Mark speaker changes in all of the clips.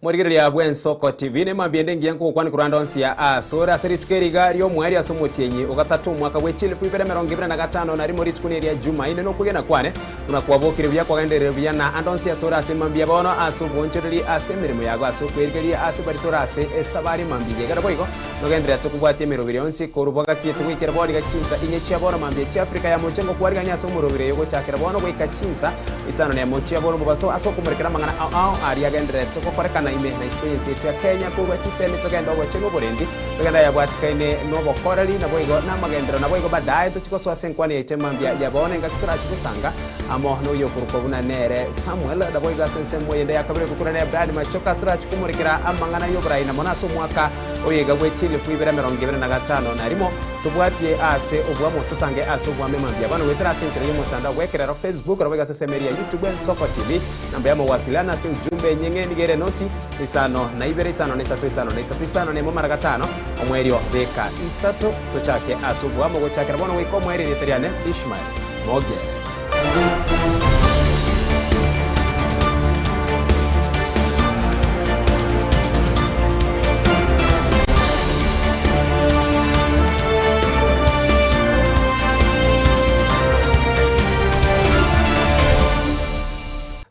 Speaker 1: Morigereria bw'Ensoko TV nemambia ende engiya nkogokwania korwa ande onsi asore ase rituko eri iga ri'omoerio ase omotienyi ogatato omwaka bwe chilifu ibere emerongo ebere na gatano na rimo rituko neria Jumaine nokwegena kwane buna kwabokire buya kwagenderire buya na ande onsi asore ase emambia bono ase obwoonchoreri ase emeremo yago ase okwerigeria ase baria tore ase esabari emambia eye ekero boigo nogenderera tokobwatia emeroberi yonsi korwa bwagakiete goikera bono iga chinsa inye chia bono mambia chia Afrika ya moche ngokwarigania ase omoroberi oyo gochakera bono goika chinsa isano nemo chia bono mobaso ase okomorekera amang'ana ao ao aria agendererete gokorekana ime na isiko y'ense yetu ya Kenya korwa chisemi togende obochenu oborendi togende ayabwatikaine nobokoreri naboigo namagenderero naboigo badaye tochi gosoa ase enkwana yaito emambia ya bono engaki torachi gosanga amo noyokorokwa buna nere Samuel naboigo ase ensemo eyende ya kabere gokura nere Brian Machoka ase torachi komorekera amang'ana y'oborai na mono ase omwaka Oyo iga bwe chilifu ibere 25 tobwatie ase obwamo gose tosange ase obwamo emambia bono goetera ase enchera y'omotandao bw'ekerero Facebook naboigo ase ensemo eria ya YouTube Ensoko TV namba ya mawasiliano ase ujumbe enyeng'e nigo ere noti isano na ibere isano na isato isano na isato isano na emo mara gatano omoerio beka isato tochake ase obwamo gochakera bono goika omoerio erieta riane Ishmael Mogere.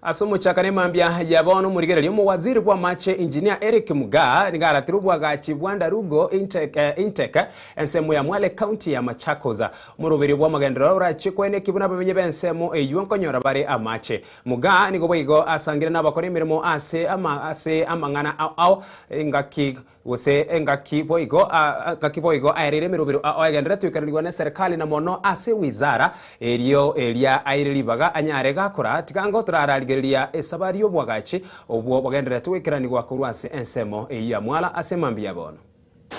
Speaker 1: Ase omochakano emambia ya bono omorigereria omowaziri bw'amache Engineer Eric Mugaa nigo aratire obwagachi bwa Ndarugo Intake ensemo ya Mwale County ya Machakos. Omoroberio bw'amagenderero orachie koeneki buna abamenyi b'ensemo eyio nkonyora bare amache. Mugaa nigo boigo asangire nabakora emeremo ase ase amang'ana ao ao engaki gose engaki boigo engaki boigo aereire emeroberio ao egendererete goikaranigwa neserikali na mono ase wizara erio eria aire ribaga anyare gakora tiga torararigereria esabari y'obwagachi obwo bogendererete goikeranigwa korwa ase ensemo eyio ya Mwala ase mambia bono.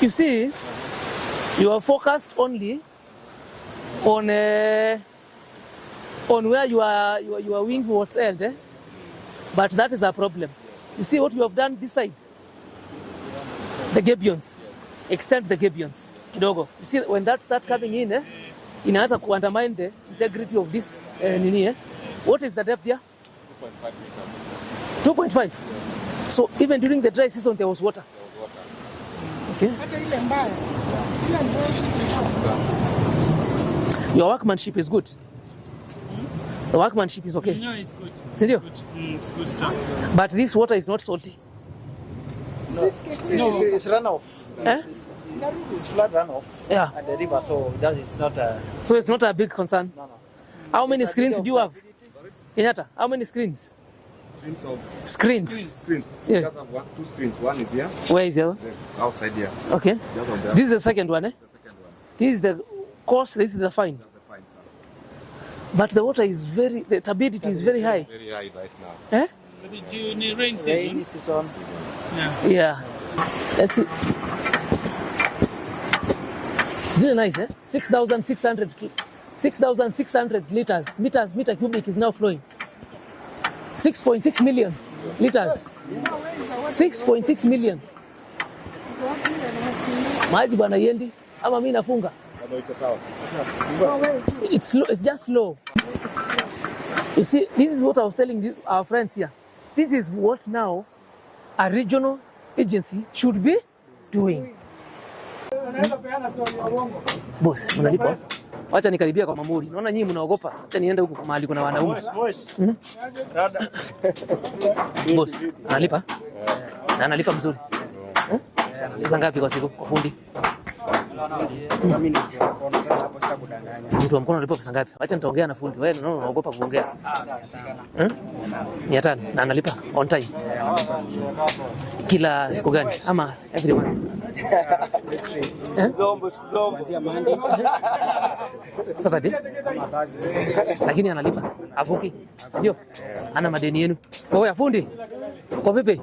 Speaker 2: You see, you have focused only on uh, on where your, your, your wing was held, eh? but that is a problem. You see what you have done this side? The gabions. Extend the gabions kidogo. You see when that start coming in, eh, inaanza ku undermine the integrity of this eh, nini eh? What is the depth here? 2.5 So even during the dry season there was water. Okay. Your workmanship is good. The workmanship is okay.
Speaker 3: Yeah, it's good.
Speaker 2: Sindio?
Speaker 3: Good. Mm, it's good stuff.
Speaker 2: But this water is not salty.
Speaker 4: No. It's, it's, it's runoff.
Speaker 2: Eh?
Speaker 4: It's, it's, it's flood runoff
Speaker 2: Yeah.
Speaker 4: and the river, so that is not a.
Speaker 2: So it's not a big concern.
Speaker 4: No, no.
Speaker 2: How many
Speaker 4: It's a
Speaker 2: screens
Speaker 4: bit
Speaker 2: do you
Speaker 4: of
Speaker 2: have? Kenyatta, how many screens?
Speaker 5: Streams of
Speaker 2: Screens.
Speaker 5: screens.
Speaker 2: Yeah.
Speaker 5: We just have one, two screens. One is here,
Speaker 2: Where is the other?
Speaker 5: then outside here.
Speaker 2: Okay.
Speaker 5: Just on the,
Speaker 2: This is the second one, eh?
Speaker 5: the second one.
Speaker 2: This is the coarse, this is the fine.
Speaker 5: That's the fine sir.
Speaker 2: But the water is very, the turbidity is very high.
Speaker 5: Very high right now.
Speaker 2: Eh?
Speaker 3: Maybe during the rain season.
Speaker 4: Rainy season.
Speaker 3: Yeah.
Speaker 2: Yeah. Let's see. It's really nice, eh? 6,600 6,600 liters, meters, meter cubic is now flowing. 6.6 million liters. 6.6 million. Maji bwana iendi ama mimi nafunga. It's slow, it's just slow. You see, this is what I was telling this, our friends here. This is what now a regional agency should be doing. Boss, mnalipa? Wacha nikaribia kwa mamuri. Naona nyinyi mnaogopa. Wacha niende huko mahali kuna wanaume. Hmm? Boss, analipa? Na analipa mzuri. Eh? Pesa ngapi kwa siku kwa fundi? Mtu wa mkono analipa pesa ngapi? Wacha nitaongea na fundi. Wewe naona unaogopa kuongea. Eh? 500 na analipa on time. Kila siku gani ama every month? Eh? Saturday? Lakini analipa. Avuki. Ndio. Ana madeni yenu. Wewe fundi. Kwa vipi?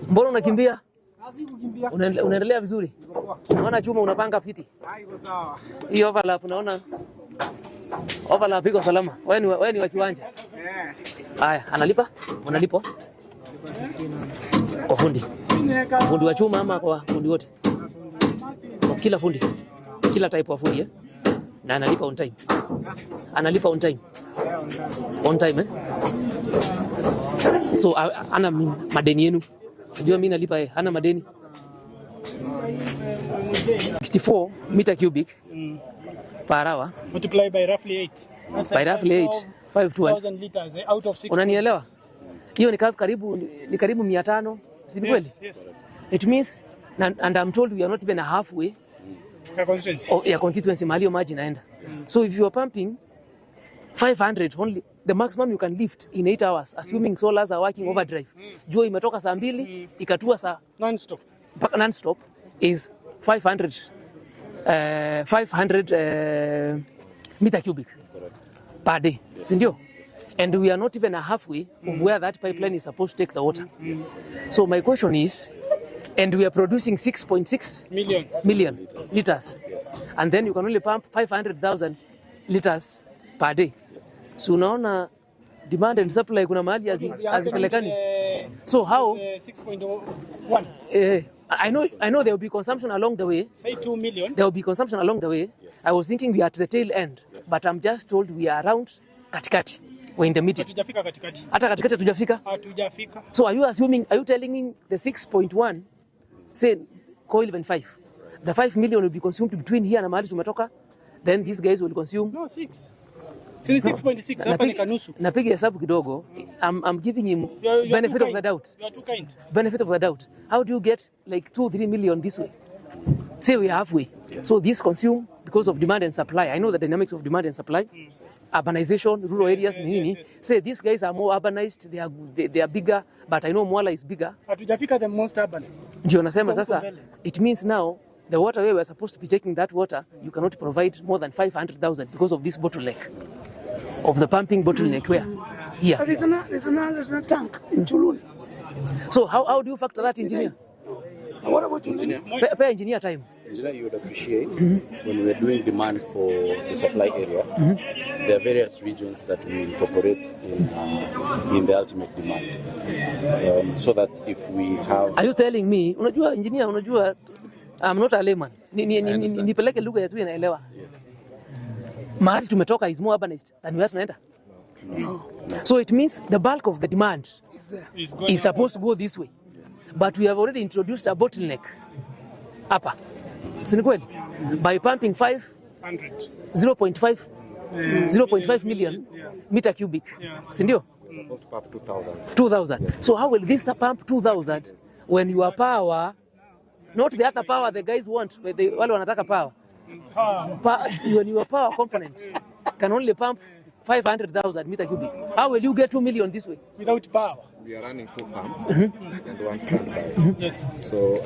Speaker 2: Mbona unakimbia? Unaendelea vizuri? Naona chuma unapanga fiti. Hii overlap naona overlap iko salama. Wewe ni wewe ni wa kiwanja. Haya, analipa? Unalipwa? Kwa fundi. Fundi wa chuma ama kwa fundi wote? Kwa kila fundi. Kila type wa fundi eh? Na analipa on time. Analipa on time. On time eh? So ana madeni yenu. Unajua mimi nalipa yeye, hana madeni. 64 meter cubic per hour
Speaker 3: Multiply by roughly 8. That's
Speaker 2: by roughly 8 512.
Speaker 3: 512,000 liters eh, out of 6.
Speaker 2: Unanielewa? Hiyo ni karibu ni karibu 500, si ni kweli?
Speaker 3: Yes, yes.
Speaker 2: It means and I'm told we are not even halfway
Speaker 3: Per constituency.
Speaker 2: ya constituency mahali hiyo maji inaenda. So if you are pumping 500 only the maximum you can lift in 8 hours assuming solars are working overdrive. Jua imetoka saa mbili ikatua saa
Speaker 3: Non-stop.
Speaker 2: mpaka non-stop is 500 500 meter cubic per day, si ndio? And we are not even a halfway of where that pipeline is supposed to take the water. So my question is, and we are producing 6.6
Speaker 3: Million.
Speaker 2: million liters. And then you can only pump 500,000 liters per day. So unaona demand and supply kuna mahali hazipelekani. So how
Speaker 3: 6.1.
Speaker 2: I know there will be consumption along the way.
Speaker 3: Say 2 million.
Speaker 2: There will be consumption along the way. I was thinking we are at the tail end, but I'm just told we are around katikati. We're in the middle.
Speaker 3: Hatujafika katikati.
Speaker 2: Hata katikati hatujafika.
Speaker 3: Hatujafika.
Speaker 2: So are you assuming, are you telling me the 6.1, say, call even 5. The 5 million will be consumed between here na mahali tumetoka, then these guys will consume.
Speaker 3: No, 6. Si ni 6.6 hapa ni kanusu.
Speaker 2: Napiga hesabu kidogo. I'm giving him
Speaker 3: You are
Speaker 2: benefit
Speaker 3: too
Speaker 2: of the
Speaker 3: kind.
Speaker 2: doubt.
Speaker 3: You are too kind.
Speaker 2: Benefit of the doubt. How do you get like 2, 3 million this way? Say we are halfway. So this consume because of demand and supply. I know the dynamics of demand and supply. Urbanization, rural areas, nini. Say these guys are more urbanized, they are bigger, but I know Mwala is bigger.
Speaker 3: Hatujafika the most urban.
Speaker 2: Ndio nasema sasa it means now the water where we are supposed to be taking that water, you cannot provide more than 500,000 because of this bottleneck. Of the pumping bottleneck where? Here.
Speaker 6: But there's another tank in Chuluni.
Speaker 2: So how do you factor that, engineer?
Speaker 6: And what about Chuluni?
Speaker 2: Pay engineer time.
Speaker 7: Engineer, you would appreciate when we are doing demand for the supply area, there are various regions that we incorporate in the ultimate demand. So that if we have...
Speaker 2: Are you telling me, unajua engineer, unajua, I'm not a layman. Nipeleke lugha yetu inaelewa. Mahali tumetoka is more urbanized than where tunaenda.
Speaker 7: No.
Speaker 2: So it means the bulk of the demand is supposed to go this way. But we have already introduced a bottleneck hapa. Si ni kweli? By pumping 0.5 million meter cubic. Si ndio?
Speaker 5: We're supposed to pump 2,000.
Speaker 2: 2,000. Yes. So how will this pump 2,000 when your power, not the other power the guys want, wale wanataka power. When your power component can only pump 500,000 meter cubic. How will you get 2 million this way?
Speaker 3: Without power.
Speaker 5: We are running 2 pumps and 1 standby.
Speaker 3: Yes.
Speaker 5: So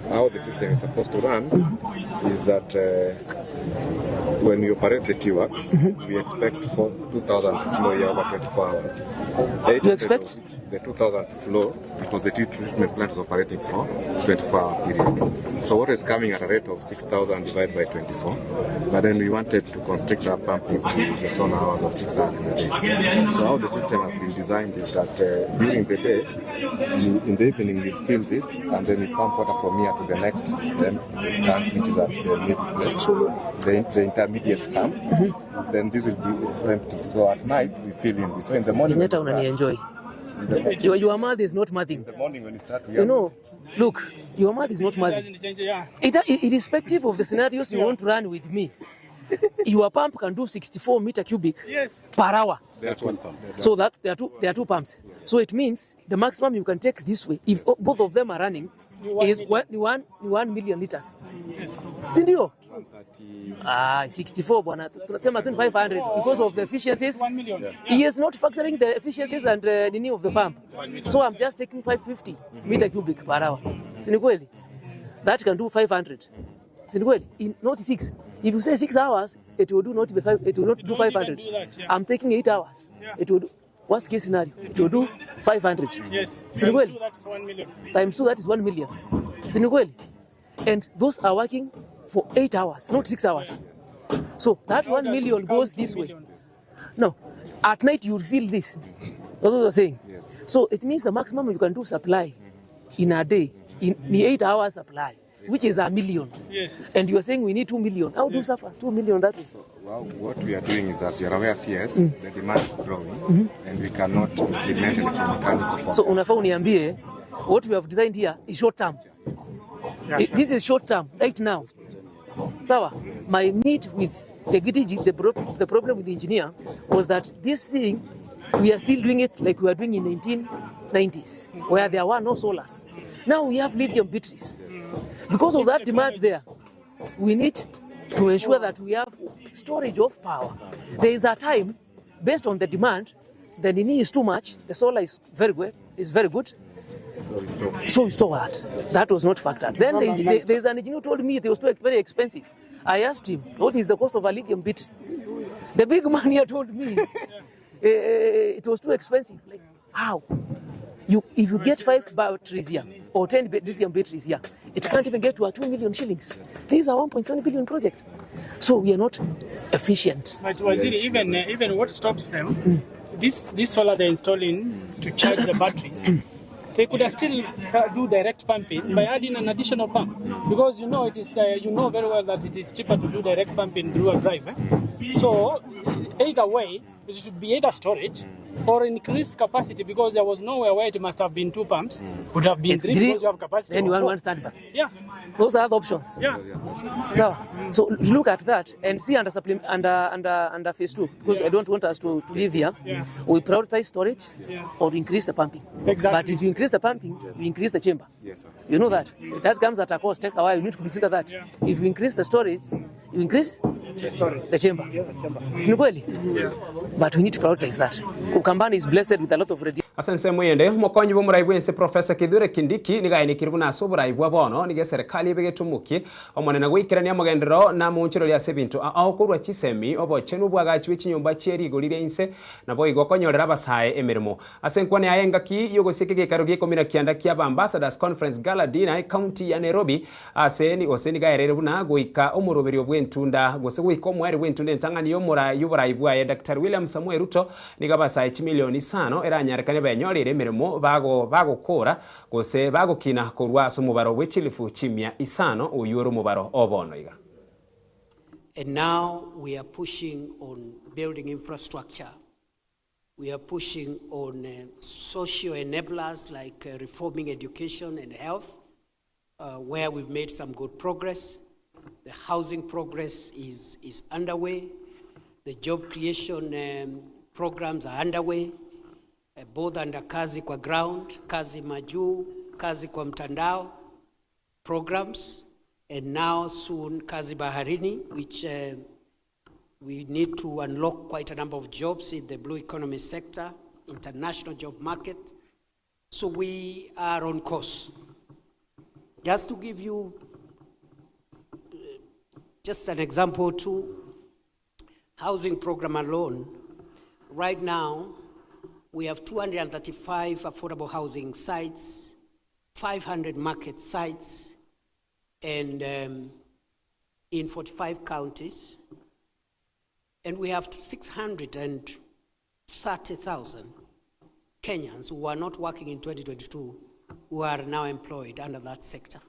Speaker 5: how the system is supposed to run is that when we operate the T-Works, we expect 2,000 to flow here over 24 hours.
Speaker 2: You expect?
Speaker 5: The 2,000 to flow because the tea treatment plant is operating for 24-hour period. So water is coming at a rate of 6,000 divided by 24. But then we wanted to constrict our pumping to the solar hours of 6 hours in a day. So how the system has been designed is that during the day, in the evening you fill this and then you pump water from here to the next tank, which is at the middle place, the intermediate sump. Then this will be empty. So at night we fill in this. So in the morning, when you start,
Speaker 2: enjoy. Your mouth is not mouthing.
Speaker 5: In the morning when you start,
Speaker 2: you know, look, your mouth is not mouthing. Irrespective of the scenarios you want to run with me, your pump can do 64 meter cubic per hour.
Speaker 7: That's one pump.
Speaker 2: So that there are two pumps. So it means the maximum you can take this way, if both of them are running, is 1 million liters.
Speaker 3: Yes.
Speaker 2: Si ndio? 64 bwana. Tunasema 500 because of the efficiencies.
Speaker 3: 1 million. Yeah.
Speaker 2: He is not factoring the efficiencies and nini of the pump. So I'm just taking 550 meter cubic per hour. Si ni kweli? That can do 500. Si ni kweli? In not 6. If you say 6 hours, it will do not be 5, it will not do 500.
Speaker 3: Do that, yeah.
Speaker 2: I'm taking 8 hours.
Speaker 3: Yeah.
Speaker 2: It will do, worst case scenario, it will do 500.
Speaker 3: Yes.
Speaker 2: Si ni kweli?
Speaker 3: Times 2, that's 1 million.
Speaker 2: Times 2, that is 1 million. Si ni kweli? And those are working for 8 hours, not 6 hours. So that 1 million goes this way. No, at night you'll feel this. That's what you're saying.
Speaker 5: Yes.
Speaker 2: So it means the maximum you can do supply in a day, in the 8 hour supply, which is 1 million.
Speaker 3: Yes.
Speaker 2: And you're saying we need 2 million. How do you suffer 2 million? That is.
Speaker 5: Well, what we are doing is, as you're aware, CS, the demand is growing, and we cannot implement electromechanical.
Speaker 2: So unafaa uniambie What we have designed here is short term. This is short term right now. Sawa. My meet with the GDG, the problem with the engineer was that this thing, we are still doing it like we were doing in 1990s, where there were no solars. Now we have lithium batteries. Because of that demand there, we need to ensure that we have storage of power. There is a time, based on the demand, the nini is too much, the solar is very good, is very good. So we store that. That was not factored. Then there's an engineer who told me it was too very expensive. I asked him, what is the cost of a lithium battery? The big man here told me it was too expensive. Like, how? You, if you get 5 batteries here or 10 lithium batteries here, it can't even get to a 2 million shillings. This is a 1.7 billion project. So we are not efficient.
Speaker 3: But Waziri, even what stops them, this solar they're installing to charge the batteries, they could have still do direct pumping by adding an additional pump, because you know it is, you know very well that it is cheaper to do direct pumping through a drive. So either way, it should be either storage or increased capacity, because there was nowhere where it must have been 2 pumps, could have been
Speaker 2: It's
Speaker 3: 3,
Speaker 2: three,
Speaker 3: because you have capacity.
Speaker 2: Then you
Speaker 3: of
Speaker 2: want
Speaker 3: 4.
Speaker 2: one standby.
Speaker 3: Yeah.
Speaker 2: Those are the options.
Speaker 3: Yeah.
Speaker 2: So look at that and see under supplement, under phase 2, because I don't want us to live here.
Speaker 3: Yeah.
Speaker 2: We prioritize storage or increase the pumping.
Speaker 3: Exactly.
Speaker 2: But if you increase the pumping, you increase the chamber.
Speaker 5: Yes, sir.
Speaker 2: You know that. That comes at a cost. Take a while. You need to consider that.
Speaker 3: Yeah.
Speaker 2: If you increase the storage, you increase the chamber. Si ni kweli? But we need to prioritize that. Ukambani is blessed with a lot of radio.
Speaker 1: Ase ensemo eyende omokonyi bwa omorai bwense Professor Kithure Kindiki niga aenekirie buna ase oborai bwa bono niga eserekari ebegete omokia omonene goikerania omogenderero na amoonchoreria ase ebinto ao korwa chisemi obochenu obwagachi bwe chinyomba chie rigori ria inse naboigo okonyorera abasae emeremo. Ase enkwana yaye engaki yogosieka egekaro gia ikomi na kianda kia aba Ambassadors Conference Gala Dinner ecounty ya Nairobi ase gose niga aereire buna goika omoroberio bw'entunda gose goika omoerio bw'entunda entang'ani y'oborai bwaye Daktari William Samoei Ruto nigo abasae chimilioni isano eranyarekane benyorire emeremo bagokora gose bagokina korwa ase omobaro bwe chilifu chimia isano oywo ore omobaro o bono iga.
Speaker 8: And now we are pushing on building infrastructure. We are pushing on social enablers like reforming education and health, where we've made some good progress. The housing progress is underway. The job creation programs are underway, both under Kazi kwa Ground, Kazi Majuu, Kazi kwa Mtandao programs, and now soon Kazi Baharini, which we need to unlock quite a number of jobs in the blue economy sector, international job market. So we are on course. Just to give you just an example too, housing program alone, right now, we have 235 affordable housing sites, 500 market sites, and in 45 counties. And we have 630,000 Kenyans who were not working in 2022 who are now employed under that sector.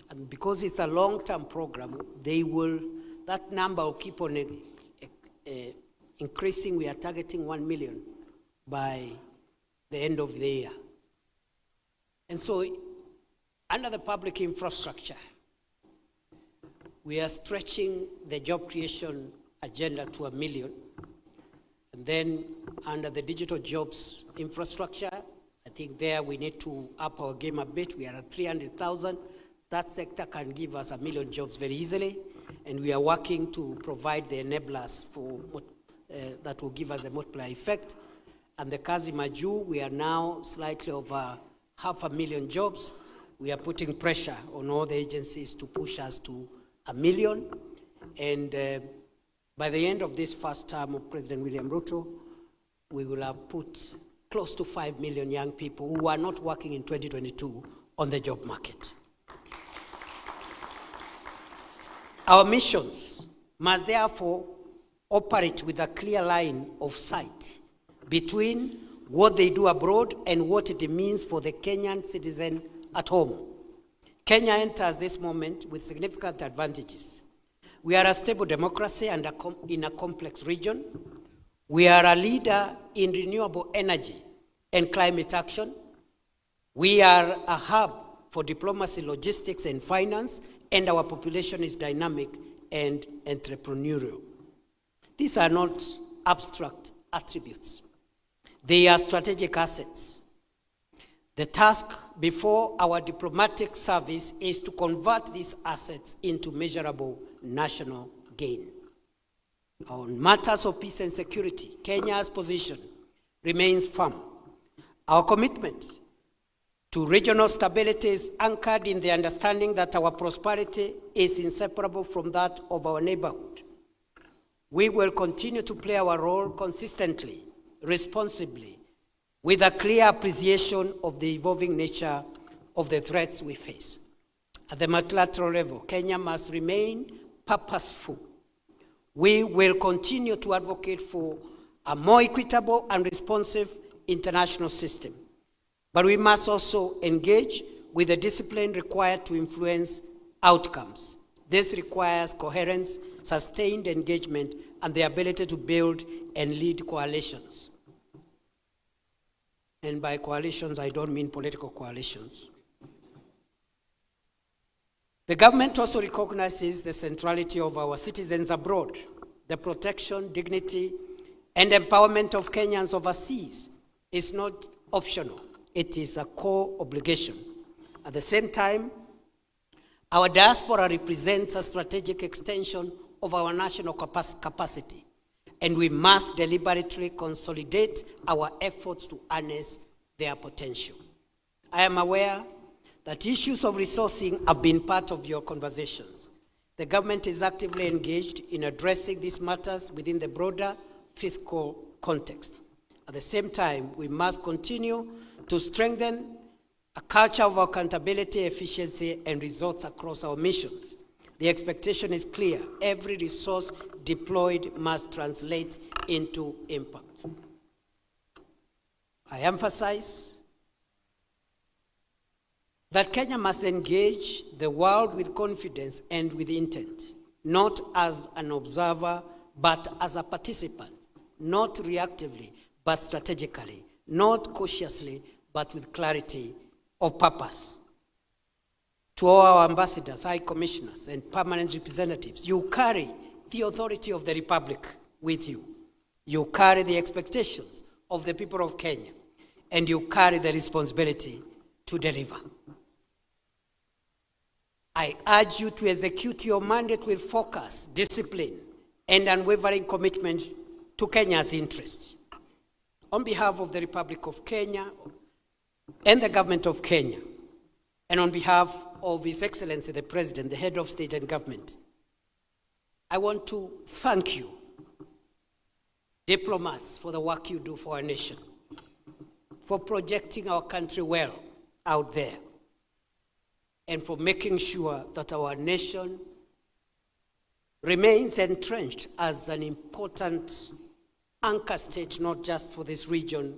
Speaker 8: And because it's a long-term program, that number will keep on increasing. We are targeting 1 million by the end of the year. And so, under the public infrastructure, we are stretching the job creation agenda to 1 million. And then under the digital jobs infrastructure, I think there we need to up our game a bit. We are at 300,000. That sector can give us 1 million jobs very easily. And we are working to provide the enablers that will give us a multiplier effect. And the Kazi Majuu, we are now slightly over half a million jobs. We are putting pressure on all the agencies to push us to 1 million. And by the end of this first term of President William Ruto, we will have put close to 5 million young people who were not working in 2022 on the job market. Our missions must therefore operate with a clear line of sight between what they do abroad and what it means for the Kenyan citizen at home. Kenya enters this moment with significant advantages. We are a stable democracy and in a complex region. We are a leader in renewable energy and climate action. We are a hub for diplomacy, logistics, and finance, and our population is dynamic and entrepreneurial. These are not abstract attributes. They are strategic assets. The task before our diplomatic service is to convert these assets into measurable national gain. On matters of peace and security, Kenya's position remains firm. Our commitment to regional stability is anchored in the understanding that our prosperity is inseparable from that of our neighborhood. We will continue to play our role consistently, responsibly, with a clear appreciation of the evolving nature of the threats we face. At the multilateral level, Kenya must remain purposeful. We will continue to advocate for a more equitable and responsive international system. But we must also engage with the discipline required to influence outcomes. This requires coherence, sustained engagement, and the ability to build and lead coalitions. And by coalitions, I don't mean political coalitions. The government also recognizes the centrality of our citizens abroad, the protection, dignity, and empowerment of Kenyans overseas is not optional. It is a core obligation. At the same time, our diaspora represents a strategic extension of our national capacity, and we must deliberately consolidate our efforts to harness their potential. I am aware that issues of resourcing have been part of your conversations. The government is actively engaged in addressing these matters within the broader fiscal context. At the same time, we must continue to strengthen a culture of accountability, efficiency, and results across our missions. The expectation is clear. Every resource deployed must translate into impact. I emphasize that Kenya must engage the world with confidence and with intent, not as an observer, but as a participant, not reactively, but strategically, not cautiously, but with clarity of purpose. To all our ambassadors, high commissioners, and permanent representatives, you carry the authority of the Republic with you. You carry the expectations of the people of Kenya, and you carry the responsibility to deliver. I urge you to execute your mandate with focus, discipline, and unwavering commitment to Kenya's interests. On behalf of the Republic of Kenya and the government of Kenya, and on behalf of His Excellency the President, the head of state and government, I want to thank you, diplomats, for the work you do for our nation, for projecting our country well out there, and for making sure that our nation remains entrenched as an important anchor state, not just for this region,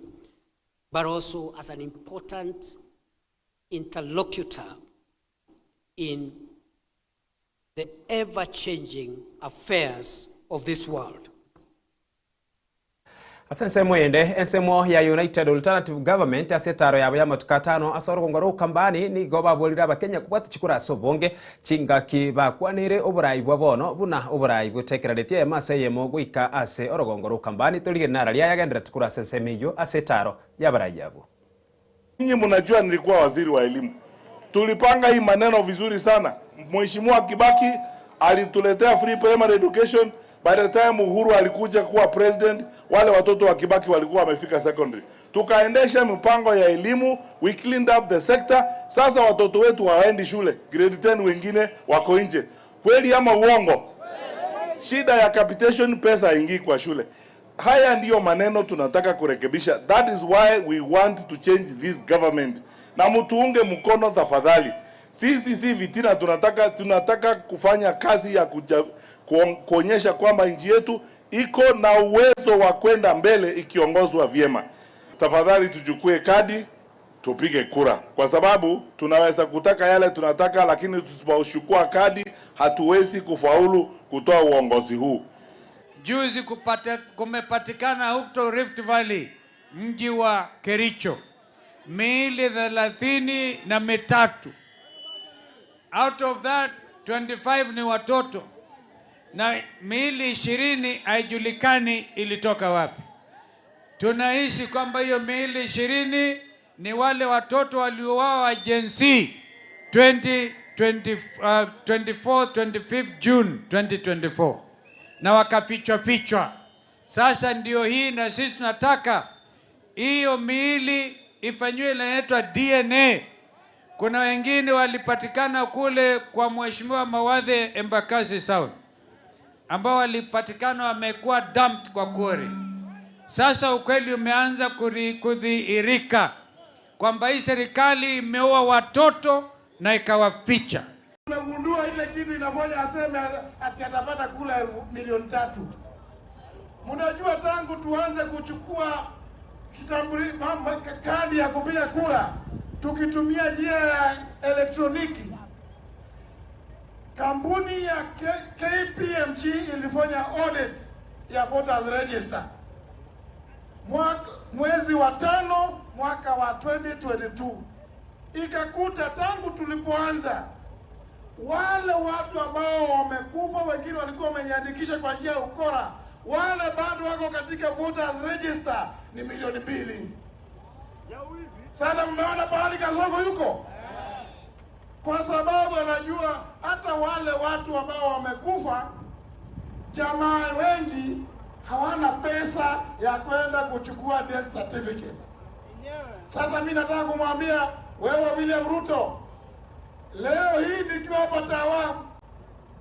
Speaker 8: but also as an important interlocutor in the ever-changing affairs of this world.
Speaker 1: Ase ensemo ende, ensemo ya United Alternative Government ase etaro yabo y'amatuko atano ase orogongo rwa Ukambani nigo baborire Abakenya kobwata chikura ase obonge chingaki bakwanire oborai bwa bono buna oborai botekereretie eyemo ase eyemo goika ase orogongo rwa Ukambani torigererie nararia yagendererete korwa ase ensemo eyio ase etaro y'abarai abwo.
Speaker 9: Nyinyi mnajua nilikuwa waziri wa elimu. Tulipanga hii maneno vizuri sana. Mheshimiwa Kibaki alituletea free primary education. By the time Uhuru alikuja kuwa president, wale watoto wa Kibaki walikuwa wamefika secondary. Tukaendesha mipango ya elimu, we cleaned up the sector. Sasa watoto wetu hawaendi shule, grade 10 wengine wako nje. Kweli ama uongo? Shida ya capitation, pesa haingii kwa shule. Haya ndiyo maneno tunataka kurekebisha. That is why we want to change this government. Na mtuunge mkono tafadhali. Sisi si vitina, tunataka tunataka kufanya kazi ya kuja, kuonyesha kwamba nchi yetu iko na uwezo wa kwenda mbele ikiongozwa vyema. Tafadhali tuchukue kadi tupige kura, kwa sababu tunaweza kutaka yale tunataka, lakini tusipochukua kadi hatuwezi kufaulu kutoa uongozi huu.
Speaker 10: Juzi kumepatikana huko Rift Valley, mji wa Kericho, miili 33. Out of that 25 ni watoto na miili 20 haijulikani ilitoka wapi. Tunahisi kwamba hiyo miili 20 ni wale watoto waliouawa Gen Z 20, 20, 24, 25 June 2024 na wakafichwa fichwa. Sasa ndio hii, na sisi tunataka hiyo miili ifanyiwe inaitwa DNA. Kuna wengine walipatikana kule kwa Mheshimiwa Mawathe Embakasi South ambao walipatikana wamekuwa dumped kwa quarry. Sasa ukweli umeanza kudhihirika kwamba hii serikali imeua watoto na ikawaficha.
Speaker 9: Tumegundua ile kitu inafanya aseme ati atapata kula 3 milioni. Mnajua tangu tuanze kuchukua kitambuli, kadi ya kupiga kura tukitumia njia ya elektroniki, kampuni ya KPMG ilifanya audit ya voters register mwezi wa 5 mwaka wa 2022, ikakuta tangu tulipoanza wale watu ambao wamekufa, wengine walikuwa wamejiandikisha kwa njia ya ukora, wale bado wako katika voters register ni 2 milioni. Sasa mmeona pahali Kasongo yuko, kwa sababu anajua hata wale watu ambao wamekufa, jamaa wengi hawana pesa ya kwenda kuchukua death certificate. Sasa mi nataka kumwambia wewe William Ruto, leo hii nikiwa hapa Tawa,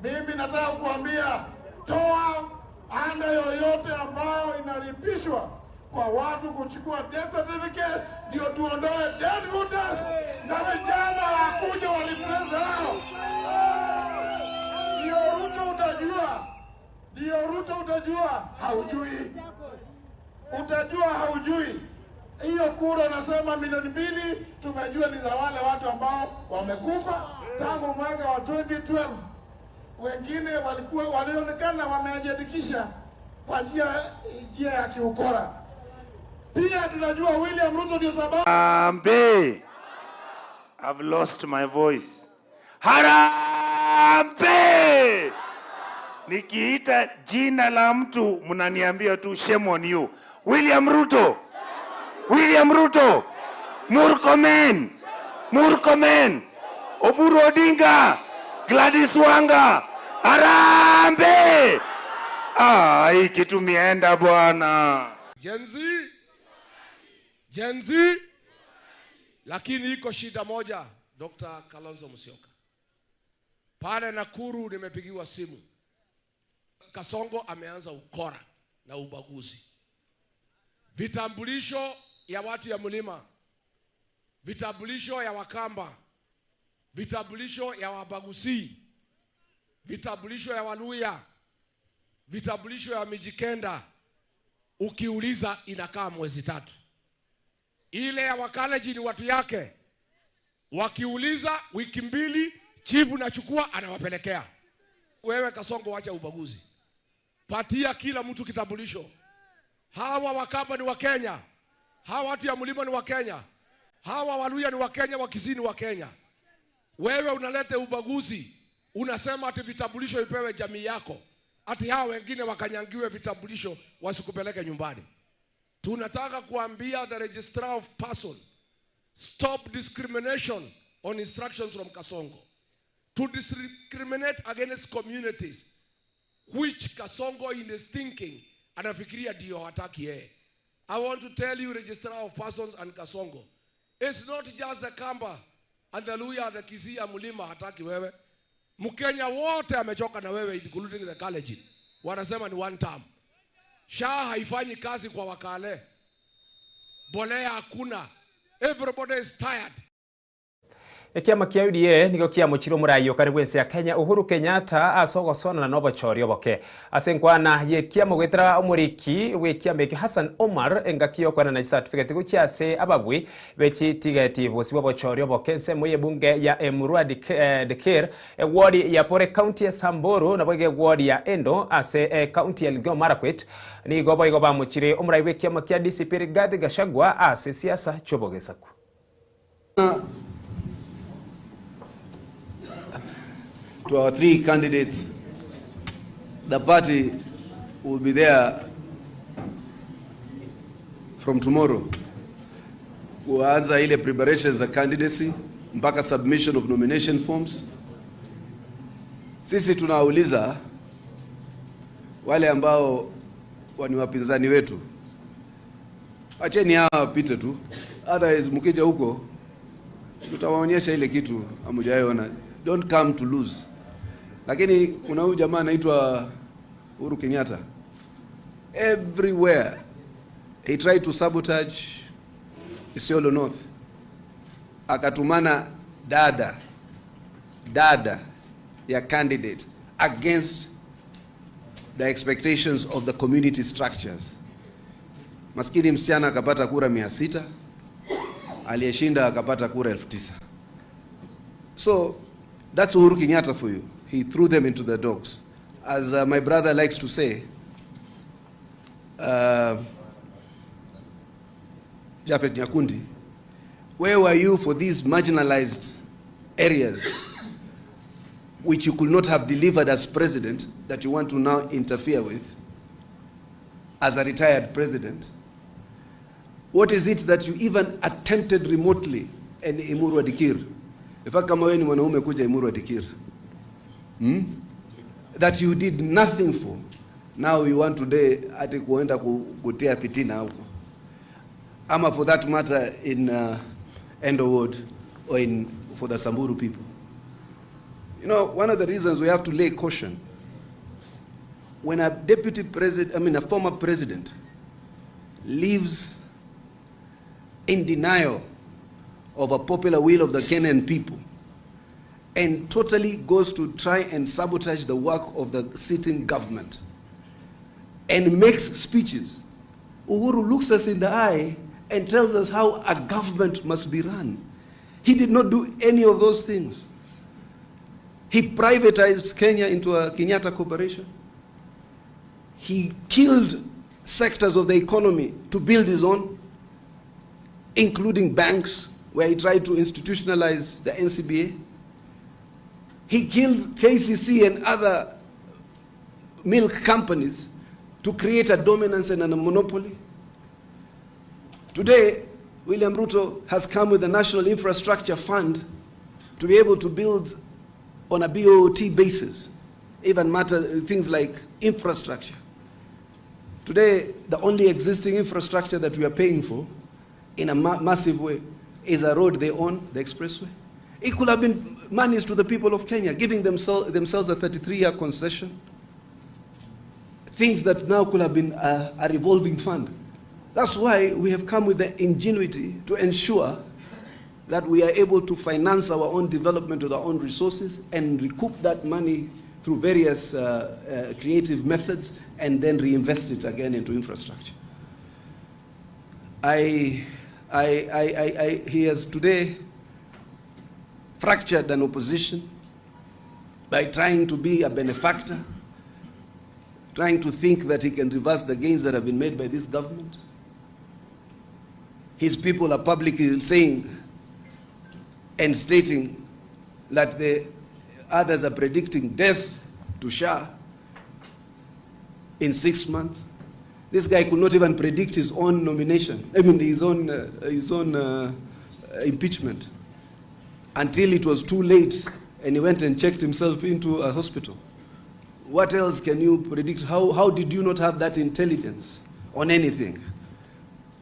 Speaker 9: mimi nataka kuambia toa ada yoyote ambayo inalipishwa kwa watu kuchukua death certificate, ndio tuondoe dead voters na vijana wakuja wa replace hao. Ndio Ruto utajua, ndio Ruto utajua, haujui, utajua haujui. Hiyo kura nasema 2 milioni, tumejua ni za wale watu ambao wamekufa tangu mwaka wa 2012. Wengine walikuwa walionekana wamejiandikisha kwa njia ya kiukora. Pia tunajua William Ruto ndio sababu
Speaker 11: Harambee! I've lost my voice. Harambee! Nikiita jina la mtu mnaniambia tu shame on you. William Ruto. William Ruto. Murkomen. Murkomen. Oburu Odinga. Gladys Wanga. Harambee! Ah, hii kitu mienda bwana.
Speaker 12: Gen Z, Gen Z, lakini iko shida moja, Dr. Kalonzo Musyoka. Pale Nakuru nimepigiwa simu, Kasongo ameanza ukora na ubaguzi. Vitambulisho ya watu ya mlima, vitambulisho ya Wakamba, vitambulisho ya Wabagusi, vitambulisho ya Waluya, vitambulisho ya Mijikenda, ukiuliza inakaa mwezi 3. Ile ya Wakalenjin ni watu yake, wakiuliza wiki 2, chifu nachukua anawapelekea. Wewe Kasongo, wacha ubaguzi, patia kila mtu kitambulisho. Hawa Wakamba ni Wakenya, hawa watu ya mlima ni Wakenya, hawa Waluya ni Wakenya, Wakisii ni Wakenya. Wewe unaleta ubaguzi, unasema ati vitambulisho ipewe jamii yako, ati hawa wengine wakanyangiwe vitambulisho wasikupeleke nyumbani. Tunataka kuambia the registrar of person, stop discrimination on instructions from Kasongo. To discriminate against communities which Kasongo in his thinking anafikiria ndio hataki yeye. I want to tell you, registrar of persons and Kasongo, it's not just the Kamba and the Luya, the Kisii, Mulima hataki wewe. Mkenya wote amechoka na wewe including the Kalenjin. Wanasema ni one term. SHA haifanyi kazi kwa Wakale. Bolea hakuna. Everybody is tired.
Speaker 1: Ekiama kia UDA nigo kiamochire omorai okare bwense ya Kenya Uhuru Kenyatta ase ogosonana na obochori oboke ase enkwana ye ekiama goetera omoriki bwa ekiama ekio Hassan Omar engaki yokwenana chicertificate gochia ase ababui bechitigeti bosi bwa obochori oboke ensemo ya ebunge ya Emurua Dikirr eward ya Pore county ya Samburu nabo iga eward ya Endo ase county ya Elgeyo Marakwet nigo boigo bamochire omorai bwa ekiama kia DCP Rigathi Gachagua ase siasa chiobogesaku.
Speaker 13: To our three candidates, the party will be there from tomorrow kuanza ile preparations za candidacy mpaka submission of nomination forms. Sisi tunawauliza wale ambao ni wapinzani wetu, acheni hawa wapite tu, otherwise mkija huko tutawaonyesha ile kitu hamjaiona. Don't come to lose. Lakini kuna huyu jamaa anaitwa Uhuru Kenyatta, everywhere he tried to sabotage Isiolo North, akatumana dada dada ya candidate against the expectations of the community structures. Maskini msichana akapata kura 600, aliyeshinda akapata kura 9,000. So that's Uhuru Kenyatta for you. He threw them into the dogs. As my brother likes to say, Japhet Nyakundi, where were you for these marginalized areas which you could not have delivered as president that you want to now interfere with as a retired president? What is it that you even attempted remotely in Emurua Dikirr? In fact, kama wewe ni mwanaume kuja Emurua Dikirr. That you did nothing for. Now you want today ati kuenda kutia fitina huko. Ama for that matter in Endo Ward or in for the Samburu people. One of the reasons we have to lay caution, when a deputy president, I mean a former president, lives in denial of a popular will of the Kenyan people and totally goes to try and sabotage the work of the sitting government and makes speeches, Uhuru looks us in the eye and tells us how a government must be run. He did not do any of those things. He privatized Kenya into a Kenyatta corporation. He killed sectors of the economy to build his own, including banks, where he tried to institutionalize the NCBA. He killed KCC and other milk companies to create a dominance and a monopoly. Today, William Ruto has come with a National Infrastructure Fund to be able to build on a BOT basis, even matter things like infrastructure. Today, the only existing infrastructure that we are paying for in a massive way is a road they own, the expressway. It could have been monies to the people of Kenya, giving themselves a 33-year concession. Things that now could have been a revolving fund. That's why we have come with the ingenuity to ensure that we are able to finance our own development with our own resources and recoup that money through various creative methods and then reinvest it again into infrastructure. He has today fractured an opposition by trying to be a benefactor, trying to think that he can reverse the gains that have been made by this government. His people are publicly saying and stating that the others are predicting death to Shah in 6 months. This guy could not even predict his own nomination, I mean his own, his own impeachment, until it was too late and he went and checked himself into a hospital. What else can you predict? How did you not have that intelligence on anything?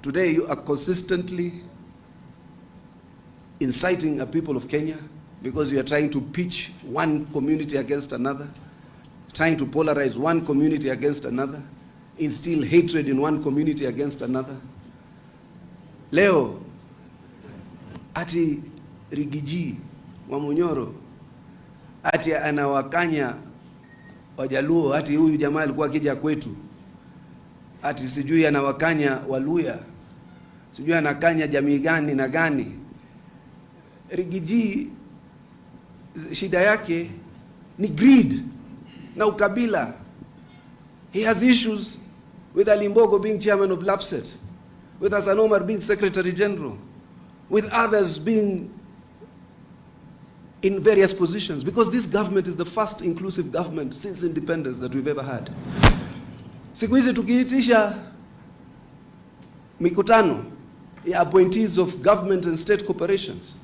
Speaker 13: Today you are consistently inciting a people of Kenya because you are trying to pitch one community against another, trying to polarize one community against another, instill hatred in one community against another. Leo, ati Riggy G Wamunyoro, ati anawakanya Wajaluo, ati huyu jamaa alikuwa akija kwetu, ati sijui anawakanya Waluya, sijui anakanya jamii gani na gani. Riggy G shida yake ni greed na ukabila. He has issues with Ali Mbogo being chairman of LAPSSET, with Hassan Omar being secretary general. with others being in various positions because this government is the first inclusive government since independence that we've ever had. Siku hizi tukiitisha mikutano ya appointees of government and state corporations,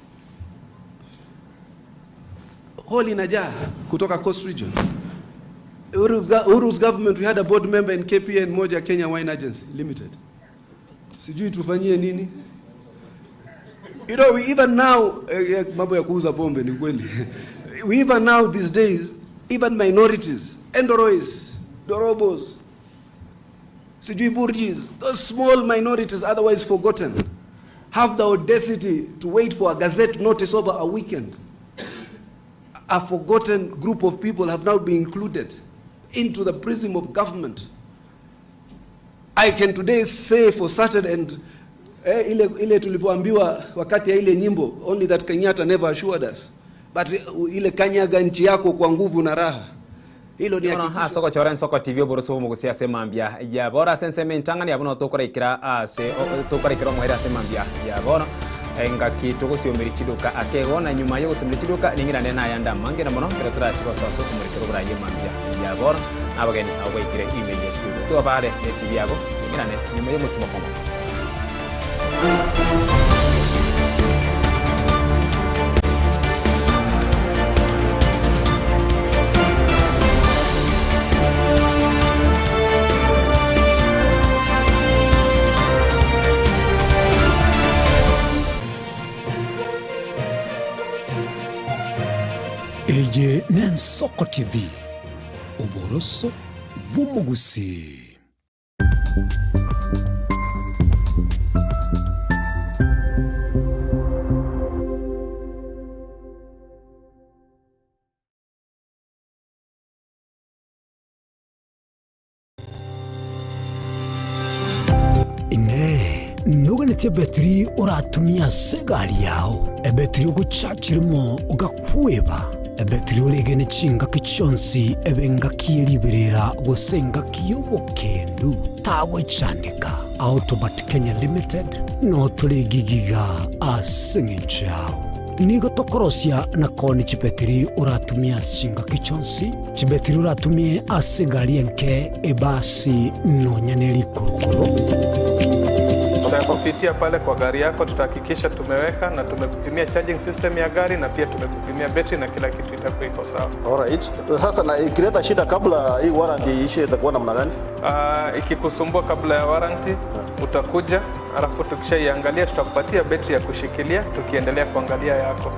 Speaker 13: hall inajaa kutoka Coast Region. Uhuru's government we had a board member in KPN moja Kenya Wine Agency Limited. Sijui tufanyie nini? You know, we even now, mambo ya kuuza pombe ni kweli. We even now these days, even minorities, Endorois, Dorobos, sijui Burjis, those small minorities otherwise forgotten, have the audacity to wait for a gazette notice over a weekend. A forgotten group of people have now been included into the prism of government. I can today say for certain and ile tulipoambiwa wakati ya ile nyimbo, only that Kenyatta never assured us, but ile kanyaga nchi yako kwa nguvu na raha, hilo ni
Speaker 1: Bono
Speaker 13: hakikisho.
Speaker 1: ase ogochora ensoko TV oboroso bw'omogusia ase mambia ya bono ase ensemo entang'ani ya bono tokoraikera ase tokoraikera omoerio ase mambia ya bono engaki togosiomeria chiduka ake igo na nyuma y'ogosiomeria chiduka ning'irane nayande amange na mono ekero torache gosoa ase okomorekera oborayi emambia ya bono na abageni abwo baikire ime ye studio tobare ne TV yago ning'irane nyuma y'omotimo komo.
Speaker 14: Eye n'Ensoko TV, oboroso bw'omogusii. Inee! Noganetie ebetiri oratumie ase egari yao, ebetiri ogochachi rimo ogakweba, ebetiri oregene chingaki chionsi ebe engaki ye riberera gose engaki y'obokendu? Tagwechandeka. Autobat Kenya Limited notore egigiga ase eng'encho yao. Nigo tokorosia na koonia chibetiri oratumie ase chingaki chionsi, chibetiri oratumie ase egari enke, ebasi, nonya ne rikurukuru.
Speaker 15: Tutakupitia pale kwa gari yako, tutahakikisha tumeweka na tumekupimia charging system ya gari na pia tumekupimia betri na kila kitu itakuwa iko sawa.
Speaker 16: Alright. Sasa na ikileta shida kabla hii warranty iishe itakuwa namna gani?
Speaker 15: Ikikusumbua kabla ya warranty utakuja, alafu tukishaiangalia tutakupatia betri ya kushikilia tukiendelea kuangalia yako.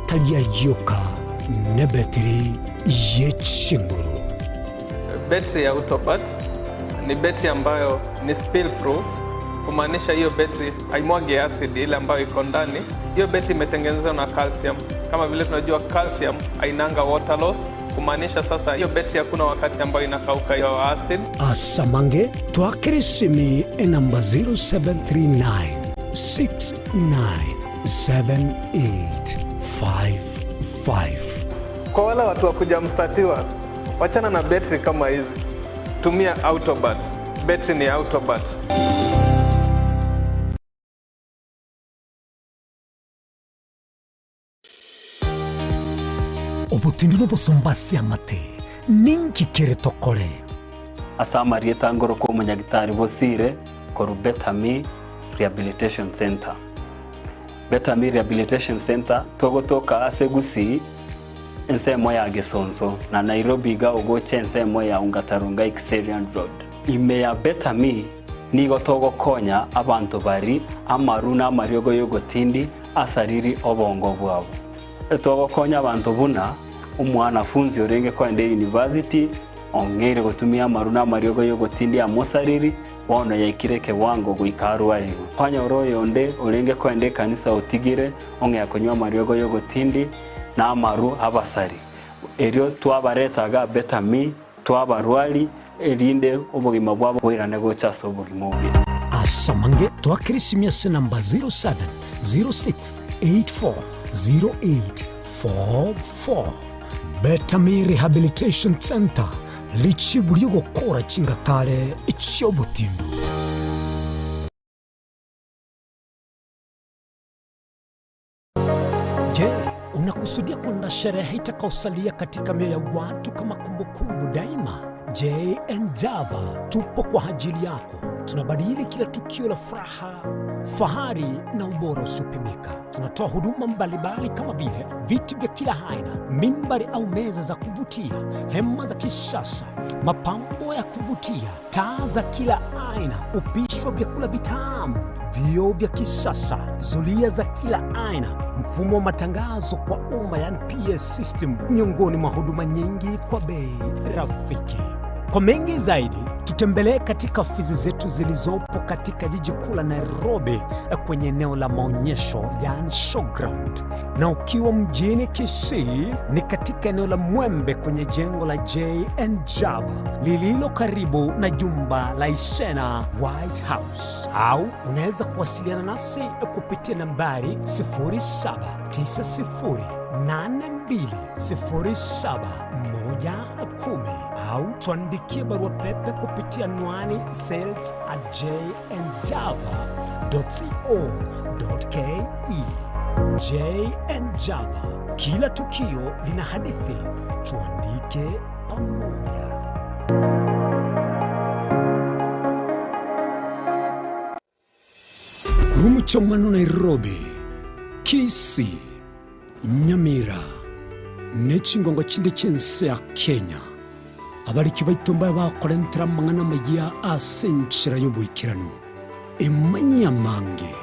Speaker 14: Tari ayioka nebetiri ye chinguru.
Speaker 15: Betri ya Autobat ni betri ambayo ni spill proof, kumaanisha hiyo betri haimwagi acid ile ambayo iko ndani. Hiyo betri imetengenezwa na calcium. Kama vile tunajua calcium hainanga water loss, kumaanisha sasa hiyo betri hakuna wakati ambayo inakauka hiyo acid.
Speaker 14: Asamange twakere esimi enamba 0739 697855.
Speaker 15: Kwa wale watu wa kujamstatiwa, wachana na betri kama hizi, tumia Autobat. Betri ni Autobat.
Speaker 14: Obotindi nobosomba ase amate, ninki kere tokore?
Speaker 17: Ase amarieta ngorokwa omonyagitari Bosire korwa Better Me Rehabilitation Centre. Better Me Rehabilitation Centre togotoka ase Gusii ensemo ya Gesonso na Nairobi iga ogocha ensemo ya Ongata-Rongai Kiserian Road. Ime ya Better Me nigo togokonya abanto bari amaru na amariogo y'ogotindi asariri obongo bwabo. Togokonya abanto buna omwanafunzi orenge kogenda eyunivasiti ong'eire gotumia amaru na amariogo y'ogotindi amosariri bono yaikire ekewango goika arwarigwe. Kwanyora oyonde orenge kogenda ekanisa otigire ong'ea konywa amariogo y'ogotindi na amaru abasari. Erio twabareta iga Better Me twabarwari erinde obogima bwabo boirane gocha ase obogima obuya.
Speaker 14: Asamange twakere esimi ase namba 0706840844. Better Me Rehabilitation Centre, richibu ri'ogokora chingatare chi'obotindu. Unakusudia kuandaa sherehe itakayosalia katika mioyo ya watu kama kumbukumbu daima? JN Java tupo kwa ajili yako. Tunabadili kila tukio la furaha, fahari na ubora usiopimika. Tunatoa huduma mbalimbali kama vile viti vya kila aina, mimbari au meza za kuvutia, hema za kisasa, mapambo ya kuvutia, taa za kila aina, upishi wa vyakula vitamu, vioo vya kisasa, zulia za kila aina, mfumo wa matangazo kwa umma, yani PS system, miongoni mwa huduma nyingi kwa bei rafiki. Kwa mengi zaidi, tutembelee katika ofisi zetu zilizopo katika jiji kuu la Nairobi kwenye eneo la maonyesho yani showground, na ukiwa mjini Kisii ni katika eneo la Mwembe kwenye jengo la JN Java lililo karibu na jumba la Isena White House, au unaweza kuwasiliana nasi kupitia nambari 0790820710 au tuandikie barua pepe kupitia anwani sales at jnjava.co.ke. JN Java, kila tukio lina hadithi, tuandike pamoja. Kurumu Nairobi, Kisii, Nyamira ne chingongo chinde chi'ense ya Kenya. Abariki baito mbabe bakorentera amang'ana amayia ase enchera y'oboikeranu. Emanyie amange,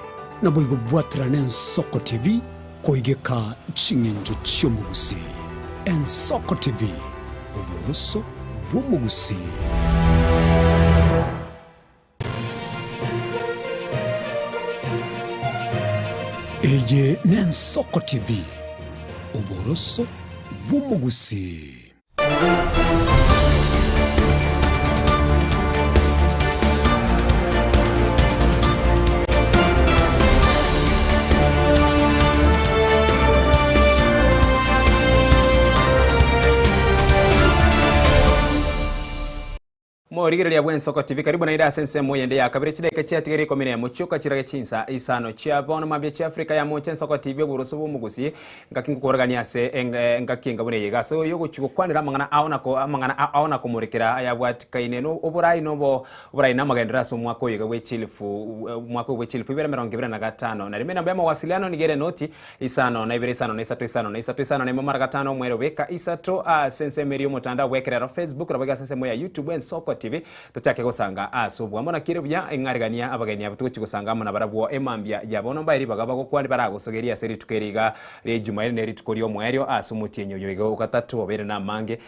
Speaker 14: naboigo bwaterane Ensoko TV koigeka ching'encho chi'omogusii. Ensoko TV, oboroso bw'omogusii. Eye n'Ensoko TV, oboroso bw'omogusii.
Speaker 1: Morigereria bw'Ensoko TV karibu naende ase ensemo eyende ya kabere chidaika chiatigere ikomi nemo chioka chirage chinsa isano chia bono mambia chia Afrika ya mocha Ensoko TV oboroso bw'omogusi ngaki ngokorogania ase engaki enga buna eye iga ase oyo ogochi gokwanera amang'ana ao na amang'ana ao na komorekera ayabwatikaine no oborai nobo oborai na amagenderero ase omwaka oyo iga bwe chilifu omwaka oyo bwe chilifu ibere emerongo ibere na gatano na rimo enamba ya mawasiliano nigo ere noti Isano na ibere isano na isato isano na isato isano na imo mara gatano omwero beka isato ase ensemo eria y'omotandao bw'ekerero Facebook nabo iga ase ensemo ya YouTube Ensoko TV tochake gosanga ase obwamo naki ere buya ing'aregania abageni aba togochia gosanga amo nabarabwo emambia ya bono mbae ribaga bagokwania baragosogerie ase rituko eri iga ria Ejumaine ne rituko ri'omoerio ase omotienyi oyo iga ogatato obeire namange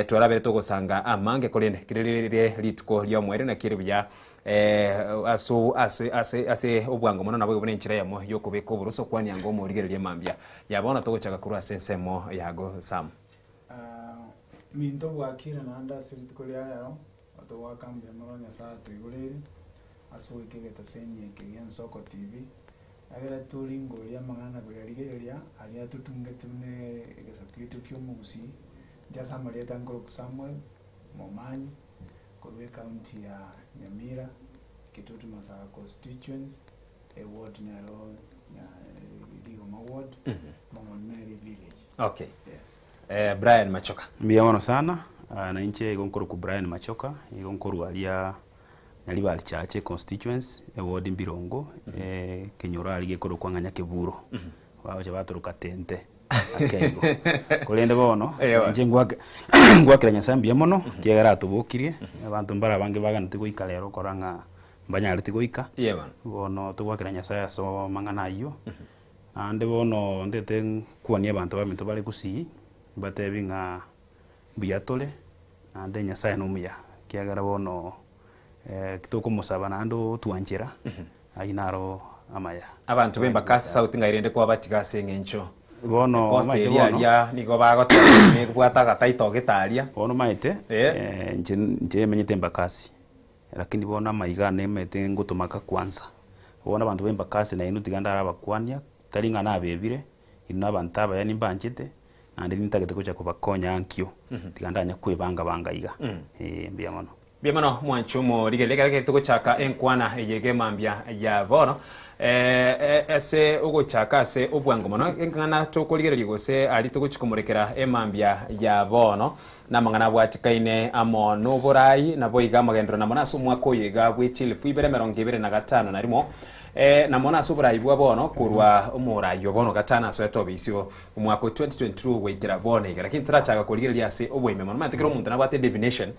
Speaker 1: twarabere togosanga amange korende kere rire rituko ri'omoerio naki ere buya Ase ase ase ase obwango mono naboigo buna enchera eyemo y'okobeka oboroso kwania anga omorigereria mambia ya bono togochaka korwa ase ensemo yago Sam.
Speaker 18: Minto bwakire naende ase rituko ria rero, togoaka mbuya mono Nyasae atoigoreire ase goika egetaseni eke gia Ensoko TV, egere toringorie amang'ana na koyarigereria aria atotungete buna egesaku giaito kia omogusii, inche ase amarieta nkorokwa Samuel Momanyi. Korwa ecounty ya Nyamira, Kitutu Masaba constituency, eward nero Rigoma ward, Mong'ondi nere village.
Speaker 1: Okay.
Speaker 18: Yes.
Speaker 1: Eh, Brian Machoka.
Speaker 19: Mbuya mono sana, na inche igo nkorokwa Brian Machoka, igo nkorwa aria Nyaribari Chache constituency, eward Mbirongo, ekenyoro aria gekorokwa ng'a Nyakeburo. Bagocha batoroka tente ake igo. Korende bono,
Speaker 1: Ewa.
Speaker 19: inche ngwake ngwakera Nyasae mbuya mono, ekiagera atobokirie, abanto mbare abange baganeti goika rero okora ng'a mbanyareti goika.
Speaker 1: Iye bono.
Speaker 19: Bono togwakera Nyasae ase amang'ana ayio, naende bono ntete nkwanie abanto baminto bare gusii, mbatebi ng'a mbuya tore, naende Nyasae nomuya, ekiagera bono tokomosaba naende otwanchera, ayio naro amaya.
Speaker 1: Abanto b'Embakasi South ng'ai rende kwabatiga ase eng'encho
Speaker 19: Bono
Speaker 1: Costa
Speaker 19: omanyete
Speaker 1: eria
Speaker 19: bono
Speaker 1: aria nigo bagoteba nebwate agataito gete aria.
Speaker 19: Bono omanyete, inche inche emenyete Embakasi, lakini bono amaiga ane emanyete ngotomaka kwanza. Bono abanto ba Embakasi nainwe tiga ndarabakwania, tari ng'a nabebire, inwe nabanto abaya nimbanchete, naende nintagete gocha kobakonya ankio, tiga ndanya kwebanga banga iga, eh mbuya mono.
Speaker 1: Mbuya mono mwanche omorigereria ekero ekero togochaka enkwana eye iga emambia ya bono. Ase ogochaka ase obwango mono eng'ana tokorigereria gose aria togochia komorekera emambia ya bono namang'ana abwatikaine amo noborai naboigo amagenderero na mono ase omwaka oyo iga bwe chilifu ibere emerongo ebere na gatano na rimo na mono ase oborai bwa bono korwa omorai o bono gatano asoete obisi omwaka o 2022 goikera bono iga. Lakini torachaka korigereria ase oboime mono omanyete kera omonto nabwate edefinition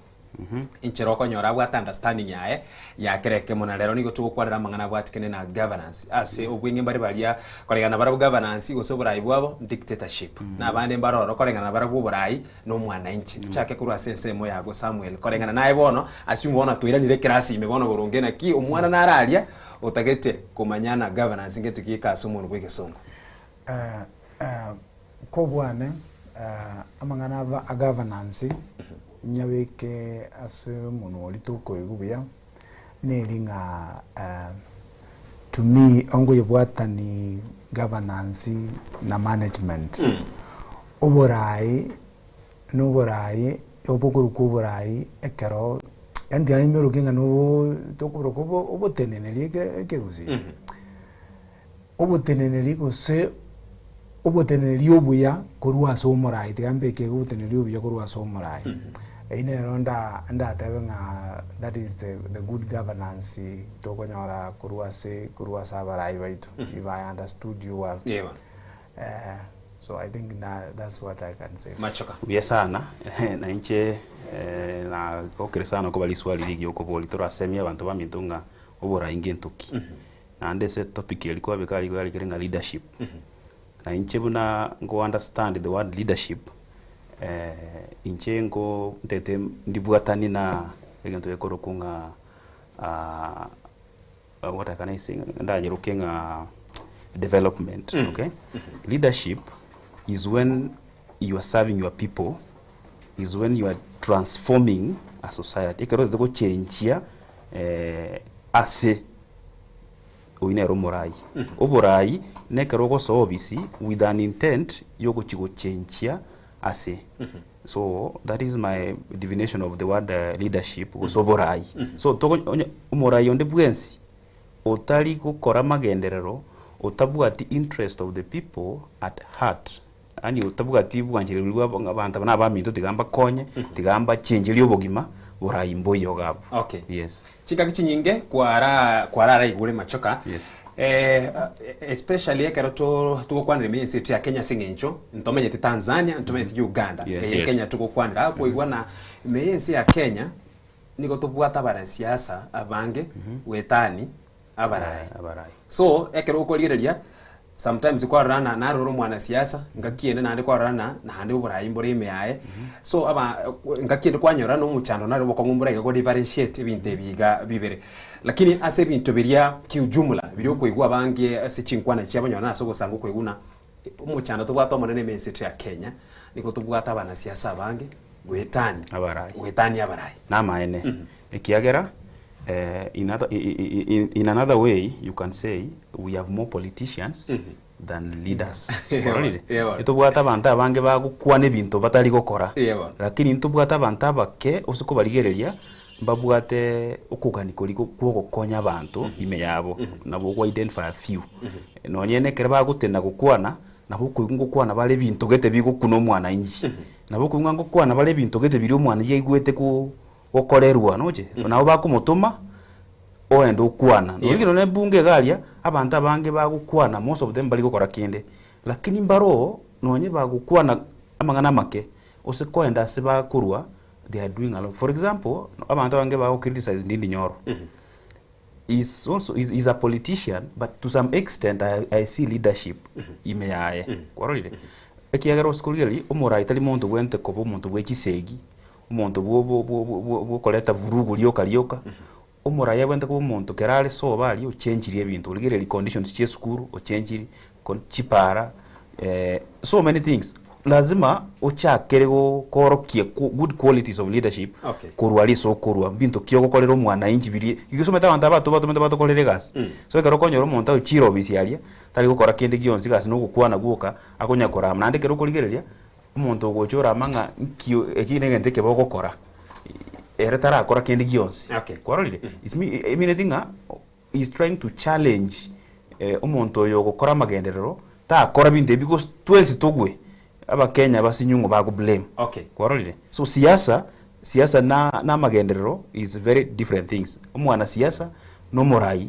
Speaker 1: Inchera okonyora abwate understanding yaye ya kera ekemo na rero nigo togokwanera amang'ana abwatikene na governance ase obweng'e mbare baria koreng'ana barabwo governance gose oborai bwabo dictatorship na abande mbare ororo koreng'ana barabwo oborai na omwananchi. Tochake korwa ase ensemo yago Samuel koreng'ana naye bono assume bono twairanire ekerasi ime bono boronge naki omwana nare aria otagete komanya na governance ngento ki eke ase omonwa bwa egesongo.
Speaker 18: Kobwane amang'ana a governance nyabeke ase omonwa oria tokoigwa buya, neri ng'a to me ongoyebwatani governance na management. Oborai na oborai obokorokwa oborai ekero yaani tiga nimeroke ng'a nobo tokorokwa oboteneneri ekegusii. Oboteneneri gose oboteneneri obuya korwa ase omorai, tiga mbeke iga oboteneneri obuya korwa ase omorai. Eyio nero nda ndatebe ng'a that is the the good governance tokonyora korwa ase korwa ase abarai baito, if I understood you well.
Speaker 1: Yeah.
Speaker 18: So I think na that's what I can say.
Speaker 1: Machoka.
Speaker 19: Buya sana, na inche nagokire sana koba riswali rigiya okoboria torasemie abanto baminto ng'a oborai ngento ki. Naende ase etopic eria kwabeka aria igo yarikire ng'a leadership. Na inche buna nko understand the word leadership, inche nko ntete ndibwatanie na egento gekorokwa ng'a what can I say, ndanyeroke ng'a development, okay. Leadership is when you are serving your people, is when you are transforming a society, ekero otagete gochenjia ase oyio nere omorai. Oborai nekero ogosoa obisi with an intent yogochia gochenjia ase. So that is my divination of the word leadership gose oborai. So togo onye omorai onde bwensi otari gokora amagenderero otabwati interest of the people at heart Yaani otabwati bwanchereri bwa ng'a abanto aba nabaminto tiga mbakonye, tiga mbachencherie obogima, borai mboiyo iga abwo.
Speaker 1: Okay.
Speaker 19: Yes.
Speaker 1: Chingaki chinyinge kwara kwararaigure machoka
Speaker 19: Yes.
Speaker 1: eh, especially ekero to togokwanera ime y'ense yaito ya Kenya ase eng'encho ntomenyete Tanzania ntomenyete Uganda
Speaker 19: Yes.
Speaker 1: eye
Speaker 19: Yes.
Speaker 1: Kenya togokwanera akoigwa na ime y'ense ya Kenya nigo tobwate abanasiasa abange goetani abarai.
Speaker 19: Abarai.
Speaker 1: So ekero okorigereria sometimes kwarora na narora omwanasiasa ngaki ende naende kwarora na naende oborai mbore ime yaye so aba ngaki ende kwanyora na omochando nare obokong'u mbore iga go differentiate ebinto ebi iga bibere. Lakini ase ebinto biria kiujumla biria okoigwa abange ase chinkwana chiabo nyora nase ogosanga okoigwa buna omochando tobwate omonene ime ense yaito ya Kenya nigo tobwate abanasiasa abange goetani
Speaker 19: Abarai.
Speaker 1: goetani abarai.
Speaker 19: Namaene, ekiagera in other, in another way you can say we have more politicians than leaders. Kwarorire? Ntobwate abanto abange bagokwana ebinto batari gokora, lakini ntobwate abanto abake ase kobarigereria mbabwate okogania koria kwa ogokonya abanto ime yabo, nabo ogo identify a few. Nonye na ekero bagotena gokwana, nabo okoigwa ngokwana bare ebinto gete bigokuna omwananchi. Nabo okoigwa ng'a ngokwana bare ebinto gete biria omwananchi aigwete ko gokorerwa noche nabo bakomotoma oende okwana nonya ekero ne bunge iga aria abanto abange bagokwana most of them mbari gokora kende lakini mbaroo nonye bagokwana amang'ana amake gose koenda ase bakorwa they are doing a lot. For example abanto abange bago criticize Ndindi Nyoro is also is, is a politician but to some extent I, I see leadership ime yaye kwarorire ekiagera ase korigereria omorai tari monto bwente koba omonto bwe chisegi Omonto bw'okoreta vurugu rioka rioka, omoraia abwenerete koba omonto kera are sobo aria ochenchirie ebinto, origererie conditions chia esukuru ochenchirie, chipara so many things. Lazima ochakere koorokia good qualities of leadership
Speaker 1: Okay.
Speaker 19: korwa aria ase okorwa, mbinto ki ogokorera omwananchi biria, igo omanyete abanto aba tobatomete batokorere egasi. So ekero okonyora omonto agochire ofisi aria, tari gokora kende gionsi egasi na ogokwana gwoka, akonya korama. Naende ekero okorigereria, Omonto ogocha orama ng'a nki eki negento ekebe ogokora, ere tarakora kende gionsi. Kwarorire? It's me- emineti ng'a he is trying to challenge omonto oyo ogokora amagenderero takora binto ebi gose twensi togwe abakenya basinyu ng'o bago blame.
Speaker 1: Okay.
Speaker 19: Kwarorire? So siasa, siasa na na amagenderero is very different things. Omwanasiasa na omorai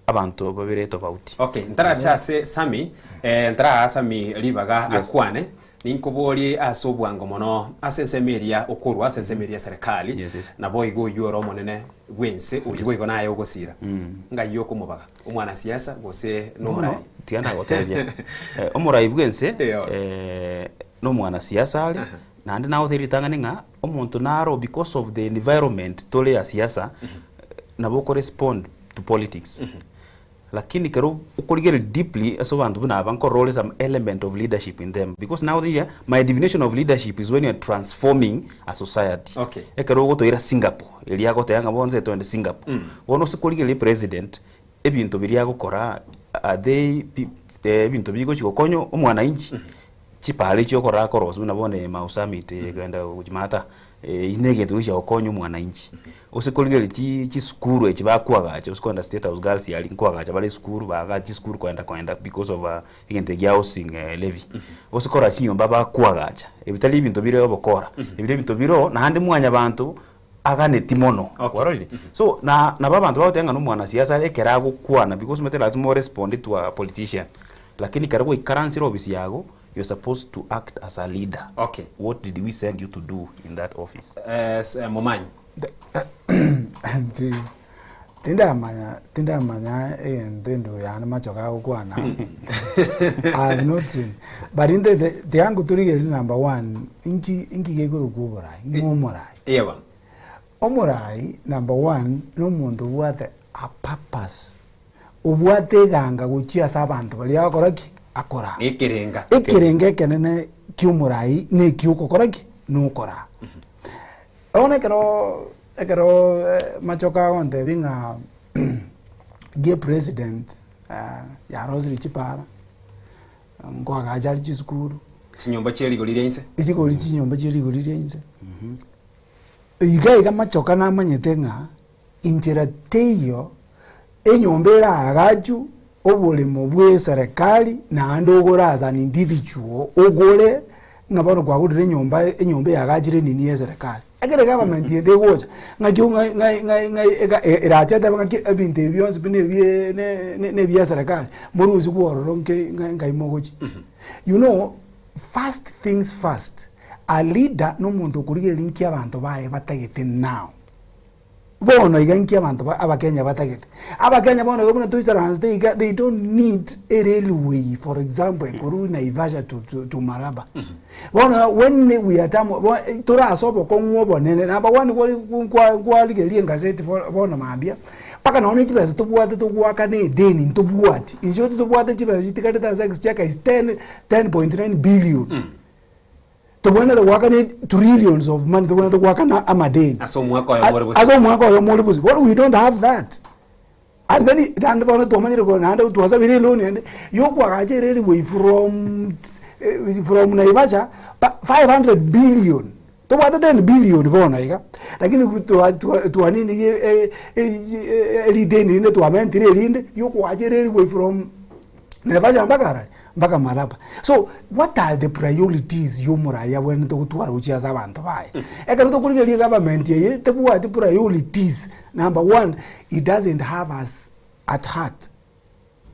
Speaker 19: abanto babere tofauti.
Speaker 1: Okay, ntaracha ase Sammy, eh, ntaraha Sammy ribaga
Speaker 19: Yes.
Speaker 1: akwane, ninkoborie ase obwango mono ase ensemo eria okorwa ase ensemo eria ya serikali,
Speaker 19: Yes, yes.
Speaker 1: naboigo oyio ore omonene bw'ense, oyio boigo naye ogosira.
Speaker 19: Mm.
Speaker 1: Ng'ai okomobaga? Omwanasiasa gose nomorai?
Speaker 19: Bono tiga nagotebia eh, omorai bw'ense
Speaker 1: Eyo.
Speaker 19: eh, nomwanasiasa are naende nagotebia ritang'ani ng'a omonto naro because of the environment tore ya siasa nabo okorespond to politics lakini ekero okorigereria deeply ase abanto buna aba nkorora ore some element of leadership in them because nagotebirie my definition of leadership is when you are transforming a society
Speaker 1: Okay.
Speaker 19: ekero ogotoira Singapore eria agoteba ng'a bono toende Singapore
Speaker 1: Mm.
Speaker 19: bono ase korigereria president ebinto biria agokora are they pi- eh, ebinto bigochi gokonya omwananchi chipara echio okora akorosia buna bono Mau Summit ekogenda gochia maata Eyio negento gochia gokonya omwananchi. Gose korigereria chi chisukuru echi bakoagacha gose kogenda state house girls aria nkoagacha bare esukuru baagacha chisukuru koenda koenda because of egento ekia housing levy. Gose korora chinyomba bakoagacha, ebi tari ebinto bire obokora, ebi ne ebinto bire oo naende mwanyabanto aganeti mono, kwarorire? So na nabo abanto bagoteba ng'a na omwanasiasa are ekero agokwana because omanyete lazima orespond to a politician, lakini ekero gwaikaransire ofisi yago You're supposed to act as a leader.
Speaker 1: Okay.
Speaker 19: What did we send you to do in that office?
Speaker 1: Eh, s- eh, Momanyi.
Speaker 18: Ti- tindamanya tindamanya egento endugu yane machoka agokwana I have not seen but inte te- tiangu torigereria number one inki inki gekorokwa oborai ng'o omorai
Speaker 1: Ewa.
Speaker 18: omorai number one na omonto obwate a purpose Obwate eganga gochia ase abanto baria agokora ki? Akora.
Speaker 1: Ekerenga.
Speaker 18: Ekerenga ekenene ki'omorai neki ogokora ki? Nokora. Bono ekero ekero machoka agontebia ng'a gie president yarosirie chipara, nkoagacha are chisukuru,
Speaker 1: Chinyomba chie rigori ria inse.
Speaker 18: Chigori chinyomba chie rigori ria inse. Iga iga machoka namanyete ng'a Inchera teiyo enyomba eraagachwe oboremo bw'eserekari naende ogore as an individual ogore ng'a bono kwagorire enyomba enyomba eyagachire nini ya eserekari. Ekero egovernment ende egocha ng'aki ng'ai ng'ai ng'ai ng'ai ega erache etebe ng'aki ebinto ebi bionsi pi nebie ne ne nebia eserekari morusigwe ororo nke ng'ai nkai mogochia. You know first things first, a leader na omonto okorigereria nki abanto baye batagete now. Bono iga inki abanto ba abakenya batagete? Abakenya bono iga buna toisaransete iga they don't need a railway for example ekorwa Naivasha to, to, to Malaba. Bono when we are tam bo tore ase obokong'u obonene number one kwari kwa kwarigereria engazeti bo bono mambia mpaka nonye ne chibesa tobwate togoakana edeni ntobwati. Inche tobwate chibesa chitigarete ase exchequer is 10 10.9 billion. Tobwenerete goakana trillions of money, tobwenerete goakana amadeni.
Speaker 1: Ase omwaka oyomo ore bosio.
Speaker 18: Ase omwaka oyomo ore bosio. Bono we don't have that. And then naende bono twamanyire ko naende twasabire eloan ende yokoagacha erailway from from Naivasha pa 500 billion. Tobwate 10 billion bono iga, lakini twa twa twaninirie erideni rinde twamentire erinde yokoagacha erailway from Naivasha mpaka Harare mpaka Malaba. So what are the priorities ya omoraia abwenerete gotwara gochia ase abanto baye? Ekero tokorigereria egovernment eye tebwati priorities, number one, it doesn't have us at heart.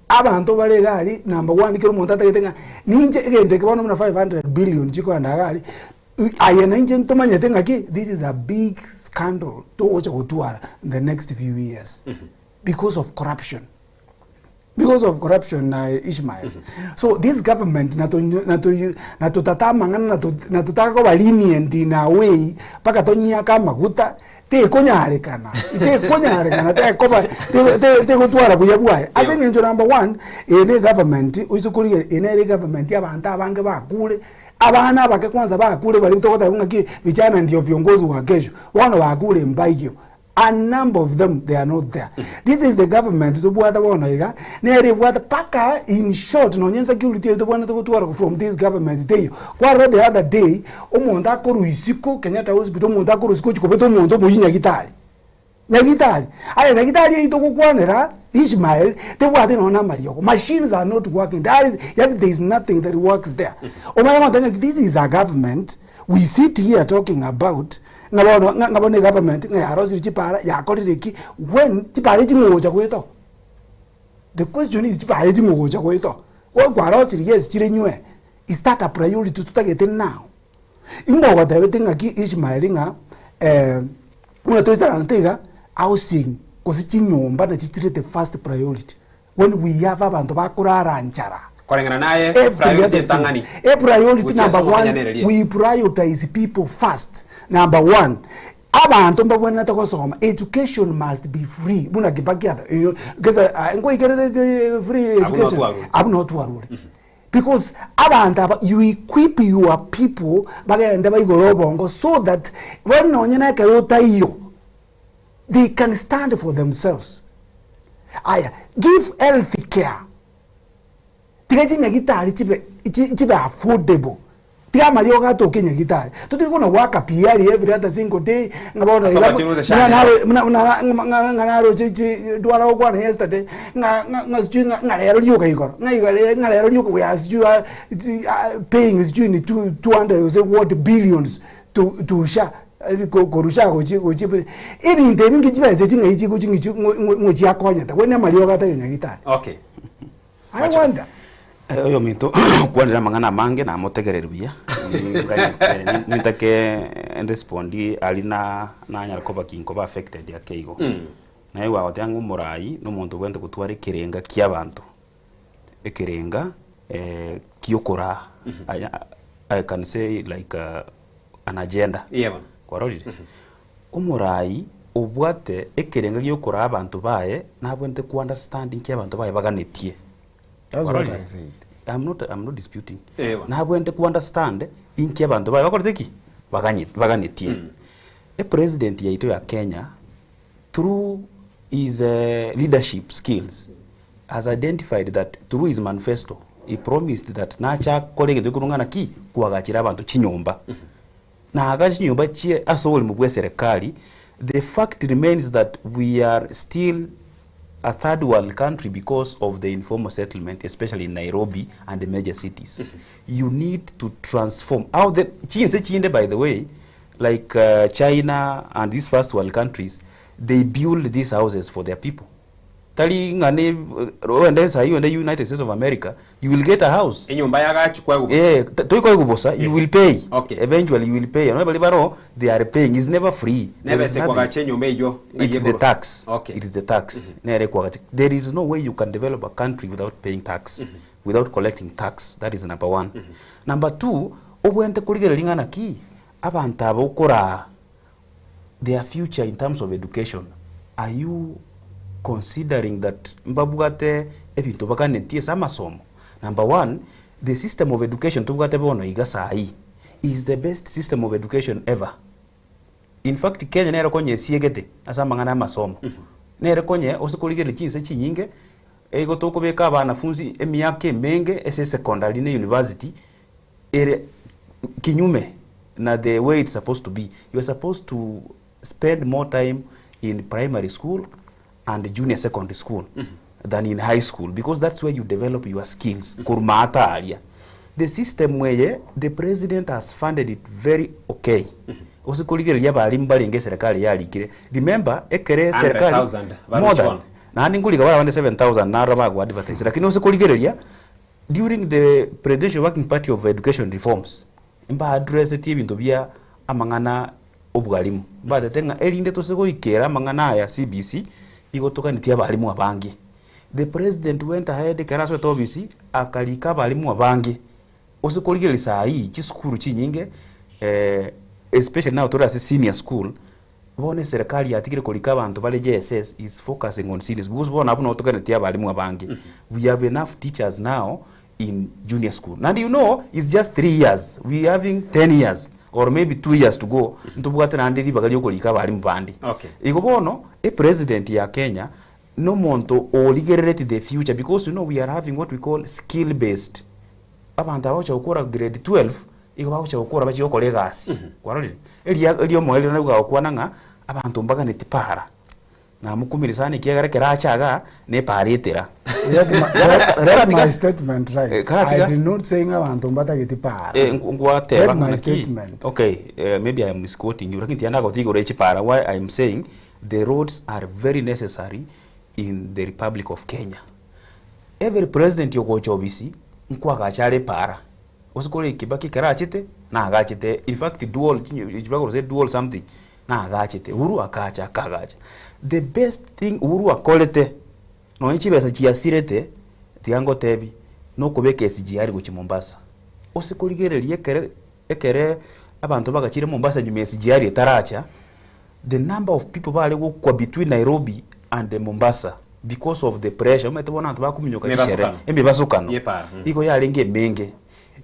Speaker 18: Abanto bare iga aria number one kera omonto atagete ng'a ninche egento eke bono buna 500 billion chikoenda iga aria, aye na inche ntomanyete ng'aki this is a big scandal togocha gotwara in the next few years because of corruption. Because of corruption na Ishmael. So this government natotata amang'ana natotaka koba lenient in a way mpaka tonyiake amaguta tekonyarekana tekonyarekana tekoba tegotwara buya bwaye. Ase eng'encho number one eye ne egovernment oise korigereria eye nere egovernment abanto abange bakure abana abake kwanza bakure baria togoteba ng'aki vijana ndio viongozi wa kesho bono bakure mbaiyio.
Speaker 6: A number of them they are not there. This is the government tobwate bono iga, nere ebwate mpaka in short nonye insecurity eye tobwenerete gotwara from this government teiyo. Kwarora the other day, omonto akorwa isiko Kenyatta Hospital, omonto akorwa isiko ochia kobeta omonto omoyia nyagitari. Nyagitari. Aye nyagitari eyio togokwanera Ishmael, tebwati nonya na amariogo. Machines are not working. There is, yaani there is nothing that works there. Omanye gontebia ng'a this is a government we sit here talking about ng'a bono ng'a ng'a bono egovernment ng'a yarosirie chipara yakorire ki when chipara echi ng'o ogocha goeta oo. The question is chipara echi ng'o ogocha goeta oo. Go kwarosirie yes chire nywe, is that a priority totagete now? Ing'o ogotebeti ng'aki Ishmael ng'a buna toisaransete iga housing gose chinyomba nachi chire the first priority when we have abanto bakorara nchara.
Speaker 1: Koreng'ana naye
Speaker 6: Every
Speaker 1: priority
Speaker 6: other thing.
Speaker 1: etang'ani.
Speaker 6: A priority
Speaker 1: Gochia ase
Speaker 6: number one,
Speaker 1: omokenyanereria.
Speaker 6: we prioritize people first. Number one, abanto mbabwenerete gosoma, education must be free buna Kibaki ata gese nkoikerete free education
Speaker 1: notwarure.
Speaker 6: abwo notwarure. Because abanto aba you equip your people bagende baigore obongo so that bono nonye na ekero otaiyo they can stand for themselves. Aya give health care, tiga chinyagitari chibe chibe affordable. Tiga amariogo atoke nyagitari. Totige kona goaka PR every other single day ng'a bono
Speaker 1: Ase
Speaker 6: iga
Speaker 1: omochenu ose
Speaker 6: buna
Speaker 1: shani.
Speaker 6: naro buna buna ng'a ng'a ng'a naroche chi ndwara gokwana yesterday ng'a ng'a ng'a sijui ng'a ng'a rero rioka igoro ng'a iga re ng'a rero rioka we are sijui ah si ah paying sijui ni two 200 gose what billions to to SHA ko korwa SHA gochi gochi ebinto ebi nki chibesa echi ng'ai chigochi ng'ichi ng'o ng'o ng'o chiakonyete kwani amariogo ataiyo nyagitari.
Speaker 1: Okay.
Speaker 6: I wonder.
Speaker 19: Eh, oyominto okwanire amang'ana amange namotegereri buya nintake nrespondi aria na nanyara koba kinkoba affected ake igo. Naye gwagoteba ng'a omorai na omonto obwenerete gotwara ekerenga kia abanto, ekerenga kia okoraa aya I can say like an agenda, kwarorire? Omorai obwate ekerenga giokoraa abanto baye nabwenerete ko understand inki abanto baye baganetie.
Speaker 18: That's what
Speaker 19: Kwarorire?
Speaker 18: I said.
Speaker 19: I'm not, I'm not disputing.
Speaker 1: Ewa.
Speaker 19: Nabwenerete ko understand inki abanto baye bakorete ki? Baganye, baganetie. Epresident yaito ya Kenya through his leadership skills has identified that through his manifesto he promised that nache akore egento gekorwa ng'a naki? Koagachera abanto chinyomba. Na aga chinyomba chie ase oborimo bwe serikali, the fact remains that we are still a third world country because of the informal settlement especially in Nairobi and the major cities. You need to transform how the chinse chinde by the way like China and these first world countries they build these houses for their people. Tari ng'a ne ogende sahi ogende United States of America, you will get a house.
Speaker 1: Enyomba yagachwa kwaegwa bosa.
Speaker 19: Eh, toikoegwa bosa, you will pay.
Speaker 1: Okay.
Speaker 19: Eventually you will pay. Nonya baria baroo, they are paying. It's never free. There
Speaker 1: Nebe
Speaker 19: is
Speaker 1: ase
Speaker 19: nothing.
Speaker 1: kwagacha enyomba eyio, ng'ai
Speaker 19: It's the
Speaker 1: ekorwa?
Speaker 19: tax.
Speaker 1: Okay.
Speaker 19: It is the tax. Nere ekwagacha. There is no way you can develop a country without paying tax. Without collecting tax. That is number one. Number two, obwenerete korigereria ng'a naki, abanto aba okoraa their future in terms of education, are you considering that mbabwate ebinto baganetie ase amasomo? Number one, the system of education tobwate bono iga saii is the best system of education ever. In fact Kenya nere konya esiegete ase amang'ana amasomo. Nere konye ose korigereria chinse chinyinge, igo tokobeka abanafunzi emiaka emenge ase esecondary na university, ere kinyume na the way it's supposed to be. You are supposed to spend more time in primary school and junior secondary school than in high school because that's where you develop your skills. Korwa maata aria. The system eye, the president has funded it very okay. Gose korigereria abalimu barenge eserekari yarikire. Remember, ekere eserekari
Speaker 1: 100,000
Speaker 19: more than
Speaker 1: baruchwa.
Speaker 19: naende nkoriga bare abande 7,000 naro bago advertise lakini ose korigereria During the Presidential Working Party of Education Reforms, mba addressetie ebinto bia amang'ana obwarimu. Mbatete ng'a erinde tose goikera amang'ana aya CBC, igo toganetie abarimu abange. The President went ahead ekero asoete ofisi, akarika abarimu abange. Ose korigereria saa hii chisukuru chinyinge especially now tore ase senior school, Bono eserekari yatigire korika abanto bare JSS is focusing on seniors because bono abwo nabo toganetie abalimu abange. We have enough teachers now in junior school. Naende you know it's just 3 years, we having 10 years.
Speaker 20: or maybe 2 years to go, ntobwate naende ribaga ria okorika abarimu bande. Igo bono, epresident ya Kenya, na omonto origerereti the future because you know we are having what we call skill based. Abanto aba bagocha gokora grade 12, igo bagocha gokora bachie gokora egasi. Kwarorire? Eria eria omoerio nabo gagokwana ng'a abanto mbaganeti para. Namokumire sana ekiagera ekero acha igaa, na epara etera.
Speaker 6: Get my, get, get my statement right.
Speaker 20: Eh, karatiga.
Speaker 6: I did not say ng'a abanto mbatageti para.
Speaker 20: Eh, ngwateba
Speaker 6: Get my
Speaker 20: ng'a naki-
Speaker 6: statement.
Speaker 20: Okay, maybe I am misquoting you, lakini tianda gotiga igoro ye chipara why I am saying the roads are very necessary in the Republic of Kenya. Every president ogocha obisi, nkoagacha are epara. Gose kore Kibaki ekero achete, nagachete, in fact dual, gose dual something, nagachete, Uhuru akacha akagacha. The best thing Uhuru akorete, nonye chibesa chiasirete, tiga ngotebi, nokobeka SGR gochia Mombasa. Ose korigereria ekere ekere abanto bagachire Mombasa nyuma SGR etaracha, the number of people bare gokwa between Nairobi and Mombasa because of the pressure, omanyete bono abanto bakominyoka chishere,
Speaker 1: Emebasukano.
Speaker 20: emebasukano,
Speaker 1: Yepara.
Speaker 20: igo yarenge emenge.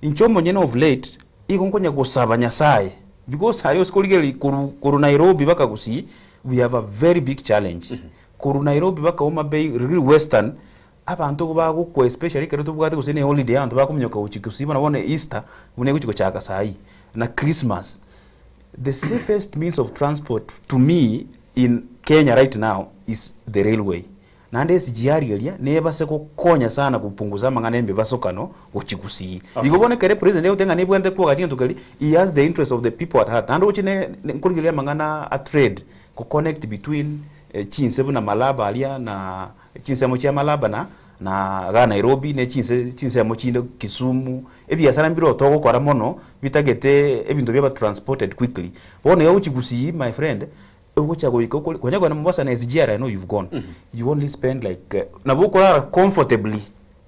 Speaker 20: Inche omonyene of late, igo nkonya gosaba Nyasaye, because aria ase korigereria korwa korwa Nairobi mpaka Gusii, we have a very big challenge. Korwa Nairobi mpaka Homa Bay, riria Western, abanto igo bagokwa especially ekero tobwate gose ne holiday abanto bakominyoka gochia Gusii buna bono Easter, buna egochia gochaka saii, na Christmas. The safest means of transport to me in Kenya right now is the railway. Naende SGR eria nebase gokonya sana gopunguza amang'ana emebasokano gochia Gusii. Igo bono ekero epresident egoteba ng'a nebwenerete koagacha egento keria, he has the interest of the people at heart. Naende oche ne nkorigereria amang'ana a trade, go connect between chinse buna Malaba aria na chinsemo chia Malaba na na igaa Nairobi ne chinse chinsemo chinde Kisumu, ebiasara mbire oo togokora mono bitagete ebinto biaba transported quickly. Bono iga gochia Gusii my friend, ogocha goika okore konya kogenda Mombasa na SGR I know you've gone, you only spend like nabo okorara comfortably,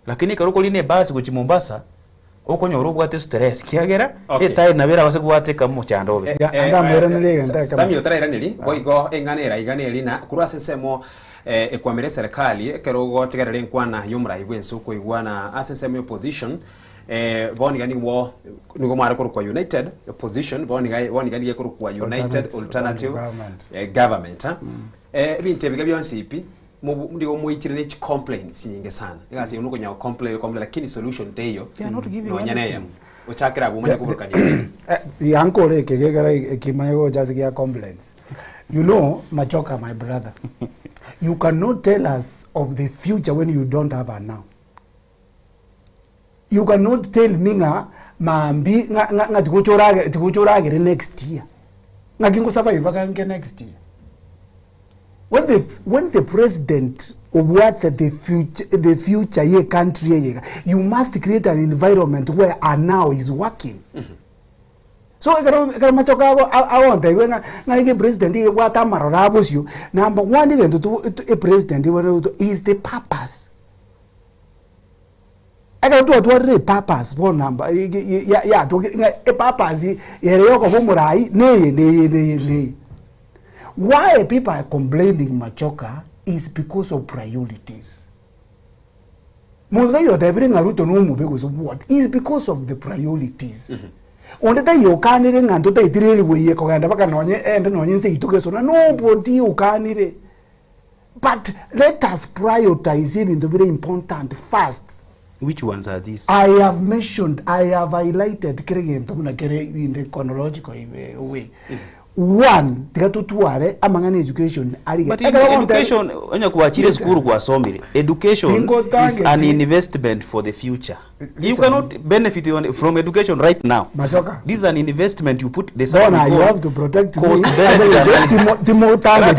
Speaker 20: lakini ekero okorina ebasi gochia Mombasa, okonyora obwate stress kiagera
Speaker 1: Okay.
Speaker 20: etime nabo erabase kobwateka omochando obe.
Speaker 1: Sami otarairaneri boigo eng'ana eraigane eri na korwa ase ensemo ekwamera eserekari ekero ogotegerera enkwana y'omorai bwense okoigwana ase ensemo ya opposition bono iga nigo nigo mware korokwa united opposition bono iga bono iga nigo ekorokwa united alternative government ebinto ebiga bionsi pi nigo moichire ne chicomplaints chinyinge sana egasi eye nokonya gocomplain complain lakini solution teiyo
Speaker 20: They are not giving
Speaker 1: nonya
Speaker 20: anything.
Speaker 1: neyemo ochakere abwo omanye koburukania
Speaker 6: Yankore eke gekera ekimanye gocha ase gia complaints. You know, Machoka, my brother, you cannot tell us of the future when you don't have a now. You cannot tell me ng'a mambi ng'a ng'a ng'a tigocha orage tigocha oragere next year. Ng'aki ngosurvive aganke next year. When the when the president obwate the future the future ye country eye iga, you must create an environment where a now is working. So ekero ekero machoka ago agontebia ng'a ng'a ege president iga ebwate amaroro a bosio, number one egento to to epresident ebwenerete is the purpose. Ekero twatwarire epurpose bono namba yatokire ng'a epurpose ere ya okoba omorai neye neye neye neye. Why people are complaining machoka is because of priorities. Monto taiyo otebire ng'a Ruto nomobe gose what is because of the priorities. Onde taiyo okanire ng'a ntotaeti railway eye kogenda mpaka nonye ende nonye nse ito gesona nobody okanire. But let us prioritize ebinto bire important first.
Speaker 20: Which ones are these?
Speaker 6: I have mentioned, I have highlighted kere gento buna kere in the chronological way. One, tiga totware amang'ana education arige.
Speaker 20: But in education, onye kwachire school kwasomire, education is an investment for the future. You cannot benefit on, from education right now.
Speaker 6: Machoka.
Speaker 20: This is an investment you put. There's
Speaker 6: Bona,
Speaker 20: something
Speaker 6: you
Speaker 20: called
Speaker 6: have to protect me.
Speaker 20: cost benefit analysis.
Speaker 6: Timotanga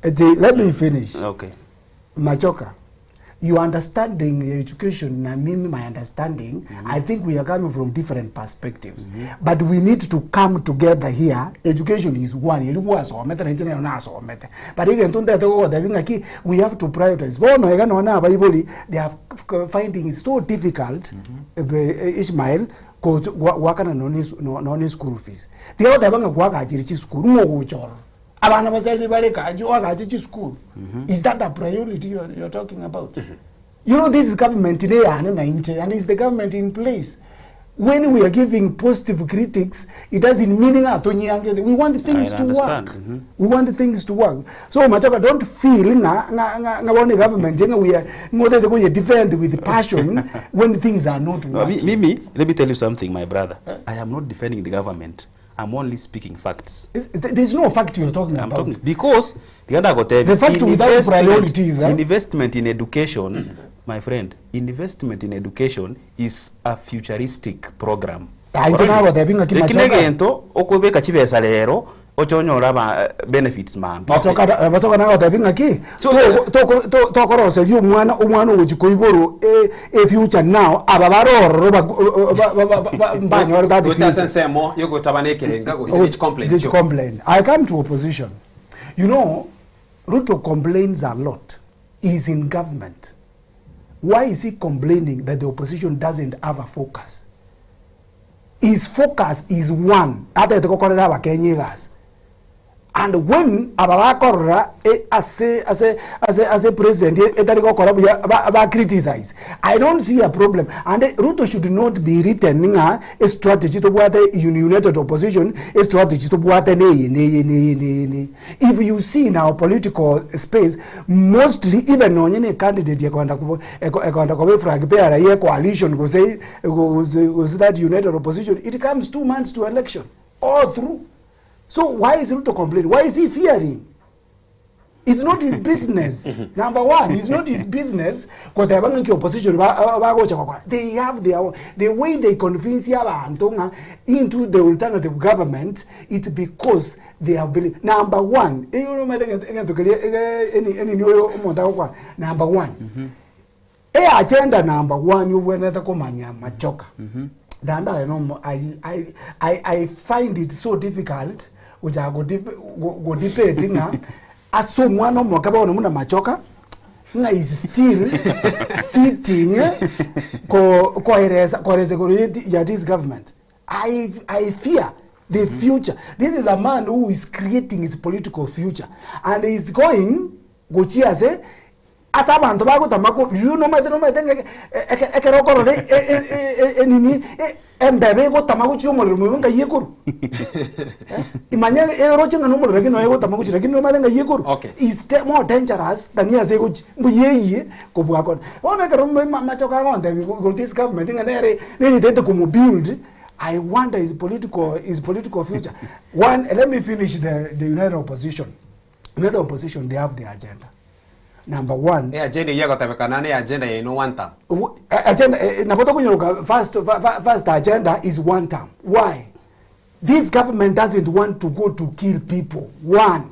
Speaker 20: Karatika,
Speaker 6: Let me finish.
Speaker 20: Okay.
Speaker 6: Machoka, your understanding your education na mimi my understanding, I think we are coming from different perspectives. But we need to come together here. Education is one. Eri gwasomete na inche nero nasomete. But egento ntete gogotebi ng'aki we have to prioritize. Bono iga nonye abaibori they are finding it so difficult Ishmael goakana nonye nonye school fees. Tiga goteba ng'a gwagachire chisukuru ng'o ogocha ororo. Abana basarire bare kachi oagache chisukuru. Is that a priority you are, you are talking about? You know this government ne yane na inche and is the government in place. When we are giving positive critics, it doesn't mean ng'a tonyiangete. We want things
Speaker 19: I
Speaker 6: to
Speaker 19: understand.
Speaker 6: work.
Speaker 19: Mhm.
Speaker 6: We want things to work. So Machoka, don't feel ng'a ng'a ng'a ng'a bono government ng'a we are ng'otete koye defend with passion when things are not
Speaker 20: No, mi-
Speaker 6: working.
Speaker 20: mimi, let me tell you something, my brother. I am not defending the government. I'm only speaking facts.
Speaker 6: There's no fact you're talking
Speaker 20: I'm
Speaker 6: about.
Speaker 20: talking because the
Speaker 6: The fact without priorities, eh?
Speaker 20: investment in education, my friend, investment in education is a futuristic program.
Speaker 6: Ah, ito nago, tebinga ki
Speaker 20: Lakini
Speaker 6: Machoka.
Speaker 20: egento okobeka chibesa rero ochonyora ba benefits mambi.
Speaker 6: Machoka machoka nago tebinga ki tokoroseria omwana omwana ogochi koiborwo e future now aba barororo mbanyore that
Speaker 1: Gocha
Speaker 6: future.
Speaker 1: ensemo yogotabana ekerenga gose
Speaker 6: Oh,
Speaker 1: each complaint
Speaker 6: This complaint. I come to opposition. You know, Ruto complains a lot. He's in government. Why is he complaining that the opposition doesn't have a focus? His focus is one. Ata etokokorera abakenya egasi. And when aba bakorora eh, ase ase ase ase president eh, etari gokora buya ba, ba criticize. I don't see a problem. And eh, Ruto should not be written ng'a a strategy tobwate united opposition a strategy tobwate neye neye neye neye neye. If you see in our political space mostly even nonye ne candidate ekwenda kubo ekwenda kuba flag bearer ye coalition go say go go that united opposition it comes 2 months to election all through. So why is Ruto complaining? Why is he fearing? It's not his business. Number one, it's not his business. Koteba ng'aki opposition ba- bagocha kokora. They have their own. The way they convince abantu ng'a into the alternative government, it's because they have believed. Number one, eh, you know, egento keria, eh, any any oyo omonto agokwana. Number one, e agenda number one yobwenete komanya machoka. Danda you know, I, I, I, I find it so difficult uja go go debate ng'a ase omwana omoke bono muna machoka ng'a is still sitting ko koeresa koeresa igoro ya this government. I, I fear the future. This is a man who is creating his political future and is going gochia ase ase abanto bagotama ko you nomaete nomaete ng'eke ekero okorora enini embebe egotama gochia omorero mobe ngai ekoru imanye eroche ng'a nomorero lakini noe egotama gochia lakini nomaete ngai ekoru is more dangerous than ase egochi mbuya eyie kobua kore bono ekero machoka agontebi igoro this government ng'a nere neritete komobuild I wonder his political his political future. One, let me finish the, the United Opposition. United Opposition, they have the agenda. Number one,
Speaker 1: e agenda eywo egotebekana na agenda yaino one term
Speaker 6: agenda eh, nabo tokonyeroka first, first agenda is one term. Why? This government doesn't want to go to kill people. One.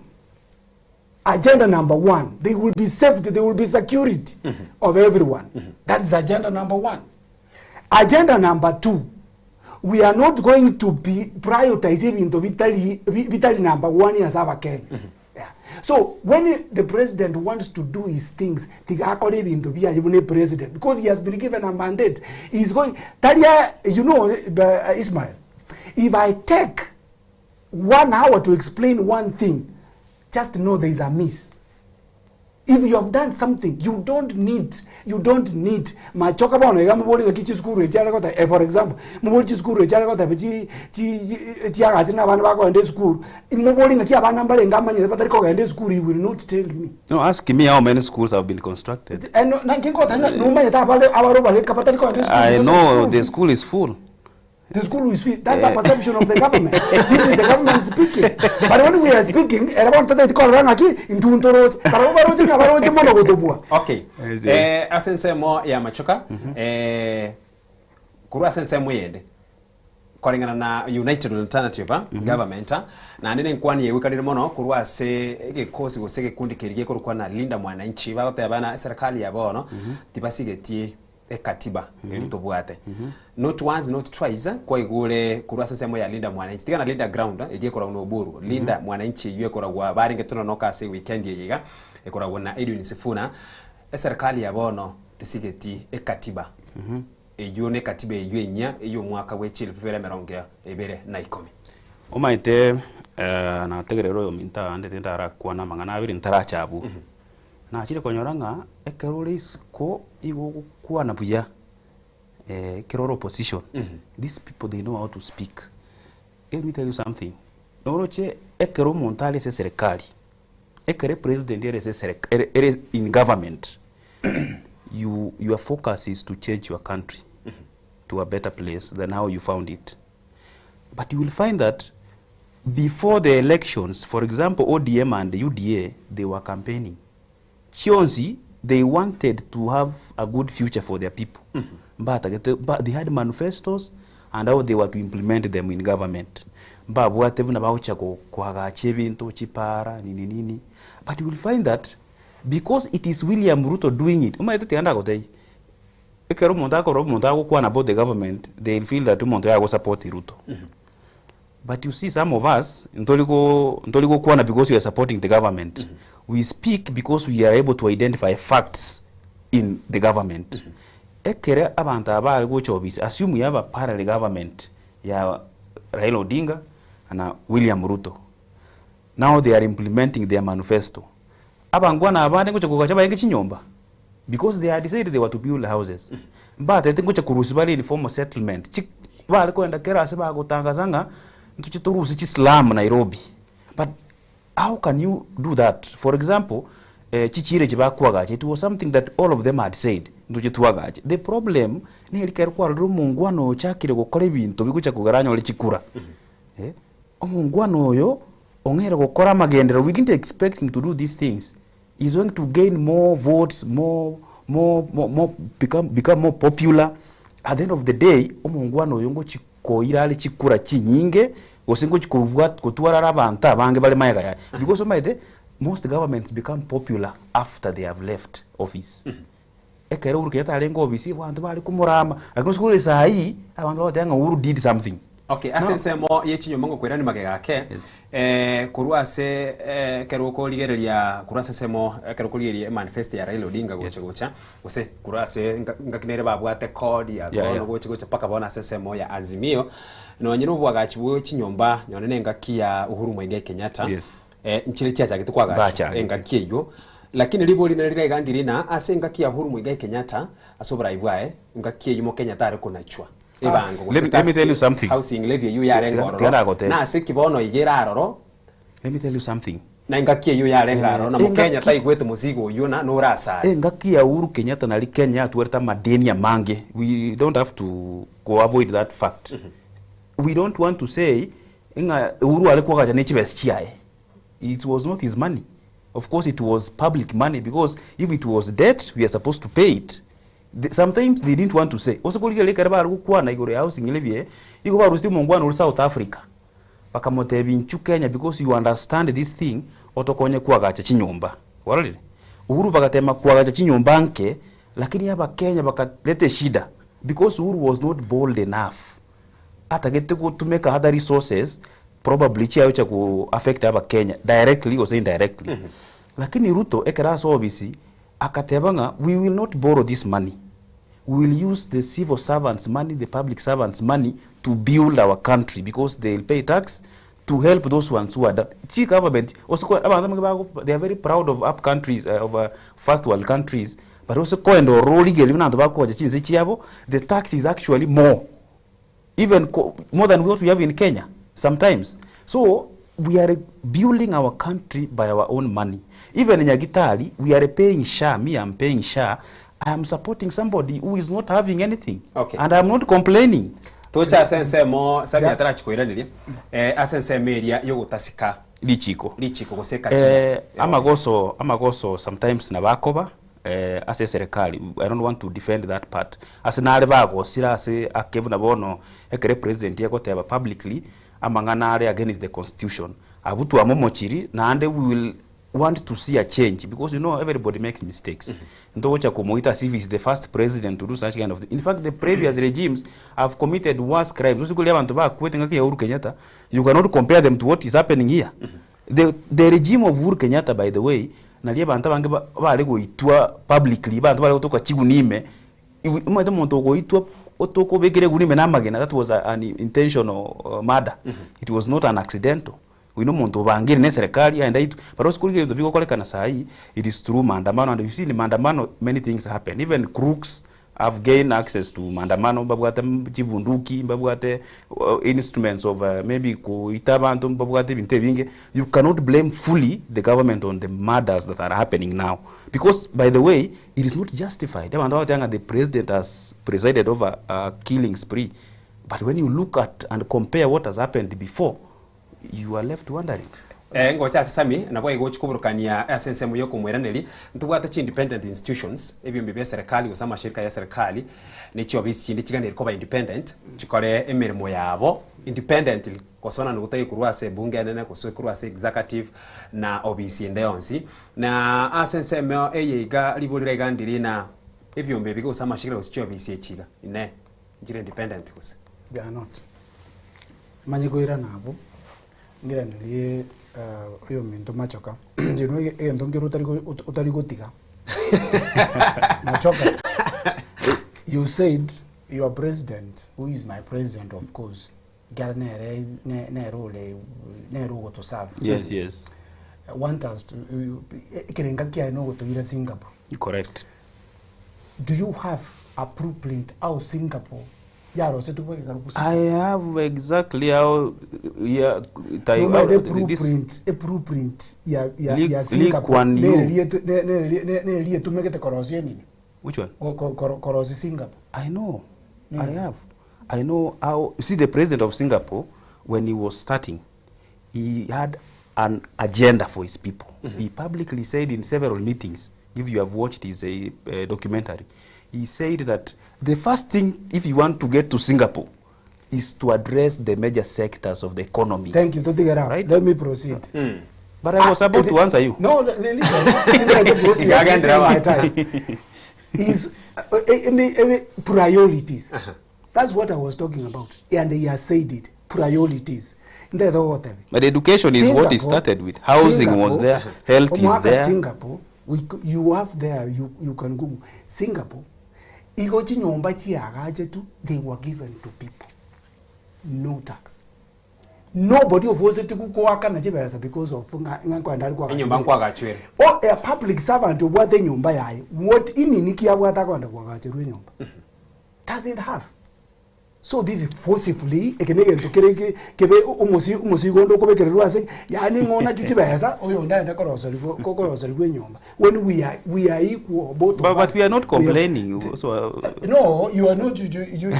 Speaker 6: Agenda number one, they will be safety, there will be security of everyone. That is agenda number one. Agenda number two, we are not going to be prioritizing into vitali, vitali number one as our Kenya. Yeah. So when the president wants to do his things, tigakore bintu bia yibune president because he has been given a mandate. He's going. Taria, you know, Ismail, if I take 1 hour to explain one thing, just know there is a miss. If you have done something, you don't need, you don't need machoka bono iga mubori ng'aki chisukuru echi are gota eh, for example mubori chisukuru echi are goteba chi chi chi- chiagachi na abana bakogenda esukuru mubori ng'aki abana mbarenge amanyete batari kogenda esukuru you will not tell me.
Speaker 20: No, ask me how many schools have been constructed.
Speaker 6: Eh, no, na nkingota ng'a numanyete abare abaro bareka batari kogenda esukuru
Speaker 20: I
Speaker 6: because of
Speaker 20: know
Speaker 6: school
Speaker 20: the
Speaker 6: fees.
Speaker 20: school is full.
Speaker 6: The school is free. That's the perception of the government. This is the government speaking. But when we are speaking, era bono toteti korora ng'aki intuntoroche. Barabwo baroche ng'a baroche mono gotobua.
Speaker 1: Okay.
Speaker 20: Yes, yes.
Speaker 1: Eh, ase ensemo ya machoka eh, korwa ase ensemo eyende koreng'ana na united alternative mm government ah, naende nenkwani yegoikanire mono korwa ase egekosi gose egekundi keri gekorokwa na linda mwananchi bagoteba na eserikali ya bono tibasigetie ekatiba eri tobwate not once not twice eh, kwaigure korwa ase ensemo ya linda mwananchi tiga na linda ground eh, eria ekoragwa na oburu linda mwananchi eywo ekoragwa barenge tononoka ase weekend eye iga ekoragwa na Edwin Sifuna eserikali ya bono tisigeti ekatiba eywo na ekatiba eywo enya eyo omwaka bwa echilifu bibere emerongo ebere na ikomi
Speaker 19: omaete eh, nategerera oyo minto abande ndarakwana amang'ana abere ntarachabu nachire konyora ng'a ekero ore isiko igo ogokwana buya
Speaker 20: Ekero ore opposition, these people they know how to speak. Let me tell you something, noroche ekero omonto are ase eserekari, ekero epresident ere ase esereka ere ere in government, you your focus is to change your country to a better place than how you found it. But you will find that before the elections, for example ODM and UDA, they were campaigning. Chionsi they wanted to have a good future for their people. Mbatagete mba they had manifestos and how they were to implement them in government. Mbabwate buna bagochia go koagacha ebinto, chipara, nini nini. But you will find that because it is William Ruto doing it, omanyete tiga ndagotebie, ekero omonto akorora omonto agokwana about the government, they will feel that omonto oyo agosupport Ruto. But you see some of us ntori go ntori gokwana because we are supporting the government. We speak because we are able to identify facts in the government. Ekere abanto aba bare gocha obisi, assume we have a parallel government ya Raila Odinga na William Ruto. Now they are implementing their manifesto. Abangwana abande ngocha kogacha baenge chinyomba because they had decided they were to build houses. Mbatete ngocha korusia bare informal settlement. Chi bare koenda kera ase bagotangasa ng'a ntoche torusie chislum Nairobi. But how can you do that? For example, eh, chichiro echi bakwagacha, it was something that all of them had said, ntoche twagache. The problem neri ekero kwarorire omongwana oyo ochakire gokora ebinto bigocha kogera anyore chikura. Eh, omongwana oyo ong'eire gokora amagenderero, we didn't expect him to do these things. He's going to gain more votes, more, more, more, more become, become more popular. At the end of the day, omongwana oyo ngochi koira are chikura chinyinge, gose ngochi kobwa gotwara are abanto abange bare magega yaye. Because omanyete, most governments become popular after they have left office. Ekero Uhuru Kenyatta arenge ofisi, abanto bare komorama, lakini ase kore saii, abanto bagoteba ng'a Uhuru did something.
Speaker 1: Okay, ase ensemo ye chinyomba ngokoirania magega ake, eh, korwa ase eh, ekero okorigereria korwa ase ensemo ekero okorigereria emanifesto ya Raila Odinga gocha gocha, gose korwa ase nga ngaki nere babwate code ya bono gocha gocha mpaka bono ase ensemo ya Azimio, nonye na obwagachi bwe chinyomba nonye na engaki ya Uhuru Muigai Kenyatta, eh, nchire chiachagete koagachwa
Speaker 20: Bachagete.
Speaker 1: engaki eywo, lakini ribori nere riga iga ndiri ng'a ase engaki ya Uhuru Muigai Kenyatta, ase oborai bwaye, engaki eywo Mokenya tare konachwa. ebango gose
Speaker 20: Let me, let me tell you
Speaker 1: tax
Speaker 20: something.
Speaker 1: housing levy eywo yarenge
Speaker 20: Tiga-
Speaker 1: ororo
Speaker 20: tiga nagotebia.
Speaker 1: na ase ki bono iga ere aroro
Speaker 20: Let me tell you something.
Speaker 1: na engaki eywo yarenge
Speaker 20: Eh,
Speaker 1: aroro na mokenya
Speaker 20: engaki-
Speaker 1: taigwete mozigo oywo na nore asare
Speaker 20: Engaki ya Uhuru Kenyatta nari Kenya yatwerete amadeni amange. We don't have to go avoid that fact. We don't want to say ng'a Uhuru are kwagacha ne chibesa chiaye. It was not his money. Of course it was public money because if it was debt we are supposed to pay it. The, sometimes they didn't want to say. Ose korigereria ekero bare gokwana igoro ya housing levy eye, igo barusetie omongwana ore South Africa, bakamotebia inchu Kenya because you understand this thing, otokonye koagacha chinyomba. Kwarorire? Uhuru bagatema koagacha chinyomba nke, lakini abakenya bakareta eshida because Uhuru was not bold enough. Atagete gotumeka other resources probably chiagocha go affect abakenya directly gose indirectly. Lakini Ruto ekero ase obisi, Akateba ng'a we will not borrow this money, we will use the civil servants money, the public servants money to build our country because they will pay tax to help those ones who are down. Chi government, ose ko abanto abange bago they are very proud of up countries, of first world countries, but ose koenda ororo origereria buna abanto bakoacha chinse chiabo, the tax is actually more. even co more than what we have in Kenya sometimes. So we are building our country by our own money. Even in Nyagitari, we are paying SHA. Me, I'm paying SHA. I am supporting somebody who is not having anything.
Speaker 1: Okay.
Speaker 20: And I'm not complaining.
Speaker 1: Toche ase ensemo Sammy atarachikoiraneria eh, ase ensemo eria yogotasika
Speaker 20: Richiko.
Speaker 1: richiko gose ekatiba
Speaker 20: Eh, amagoso amagoso sometimes nabakoba ase eserekari, I don't want to defend that part, ase nare bagosire ase ake buna bono ekero epresident egoteba publicly amang'ana are against the constitution, abwo twamomochiri naende we will want to see a change because you know everybody makes mistakes. Ntogocha komoita as if he is the first president to do such kind of thing. In fact the previous regimes have committed worse crimes. Gose koria abanto bakwete ngaki ya Uhuru Kenyatta, you cannot compare them to what is happening here. The, the regime of Uhuru Kenyatta by the way, Nario abanto abange bare goitwa publicly, abanto bare gotoka chigunia ime, omanyete omonto ogoitwa otoka obekire egunia ime na amagena, that was an intentional murder, it was not an accidental. Oyio na omonto obangire na eserekari aende aitwe, but ase korigereria ebinto bigokorekana saii, it is through maandamano and you see in maandamano many things happen, even crooks. have gained access to maandamano, mbabwate chibunduki, mbabwate instruments of maybe koita abanto, mbabwate ebinto ebinge, you cannot blame fully the government on the murders that are happening now. Because by the way, it is not justified. Abanto bagoteba ng'a the president has presided over a killing spree, but when you look at and compare what has happened before, you are left wondering.
Speaker 1: Eh, ngocha ase Sami, nabo aigochia koburukania ase ensemo y'okomoiraneria, ntobwate chi-independent institutions, ebiombe bia eserekari gose amashirika ya eserekari, ne chiofisi chinde chiganeire koba independent, chikore emeremo yabo independently, gosona nogotari korwa ase ebunge enene gose korwa ase executive na obisi ende yonsi. Na ase ensemo eye iga riboriro iga ndiri na ebiombe ebi gose amashirika gose chiofisi echi iga, inee, nchire independent gose?
Speaker 6: They are not. Manye koirana abwo, ngiranerie oyominto machoka, inche nigo egento nkere otari otari gotiga. Machoka, you said your president, who is my president of course, ekero nere nere ore nere ogotoserve.
Speaker 20: Yes, yes.
Speaker 6: Want us to, ekerenga kiaye nogotoira Singapore.
Speaker 20: Correct.
Speaker 6: Do you have a blueprint how Singapore yarosetwe goika gusii?
Speaker 20: I have exactly how yeah, tai,
Speaker 6: Nomanyete
Speaker 20: how, this
Speaker 6: blueprint, e blueprint ya ya
Speaker 20: Lee,
Speaker 6: ya
Speaker 20: Lee
Speaker 6: Singapore
Speaker 20: Kuan Yew.
Speaker 6: nere rietu ne- nere ne- nere rietumegete korosia enini
Speaker 20: Which one?
Speaker 6: Ko- ko- koro- korosia Singapore.
Speaker 20: I know. I have. I know how. You see, the president of Singapore, when he was starting, he had an agenda for his people. He publicly said in several meetings, if you have watched his documentary, he said that the first thing, if you want to get to Singapore, is to address the major sectors of the economy.
Speaker 6: Thank you. Totigera.
Speaker 20: Right?
Speaker 6: Let me proceed.
Speaker 20: But I was about to answer you.
Speaker 6: No, listen. My time. Is priorities. That's what I was talking about. And he has said it. Priorities. Ndethogotebi.
Speaker 20: But education is what he started with. Housing was there, health is
Speaker 6: Omwaka
Speaker 20: there.
Speaker 6: Singapore, you have there, you can Google. Singapore, igo chinyomba chiagachetu, they were given to people. No tax. Nobody of us tikukuaka na chibesa because of nga nga kwandari kwa
Speaker 1: Enyomba nkwagachwere.
Speaker 6: O a public servant obwate enyomba yaye. What inini kiabwata kwanda kwagacherwa enyomba. Doesn't have. So this is forcibly eke negento kere kebe omosi omosigo ndo kobekererwa ase yani ng'ona chibesa oyo ndaenda koroseriwa koroseriwa enyomba when we are equal both of
Speaker 20: But
Speaker 6: us.
Speaker 20: we are not
Speaker 6: We are
Speaker 20: complaining. So,
Speaker 6: No, you are not you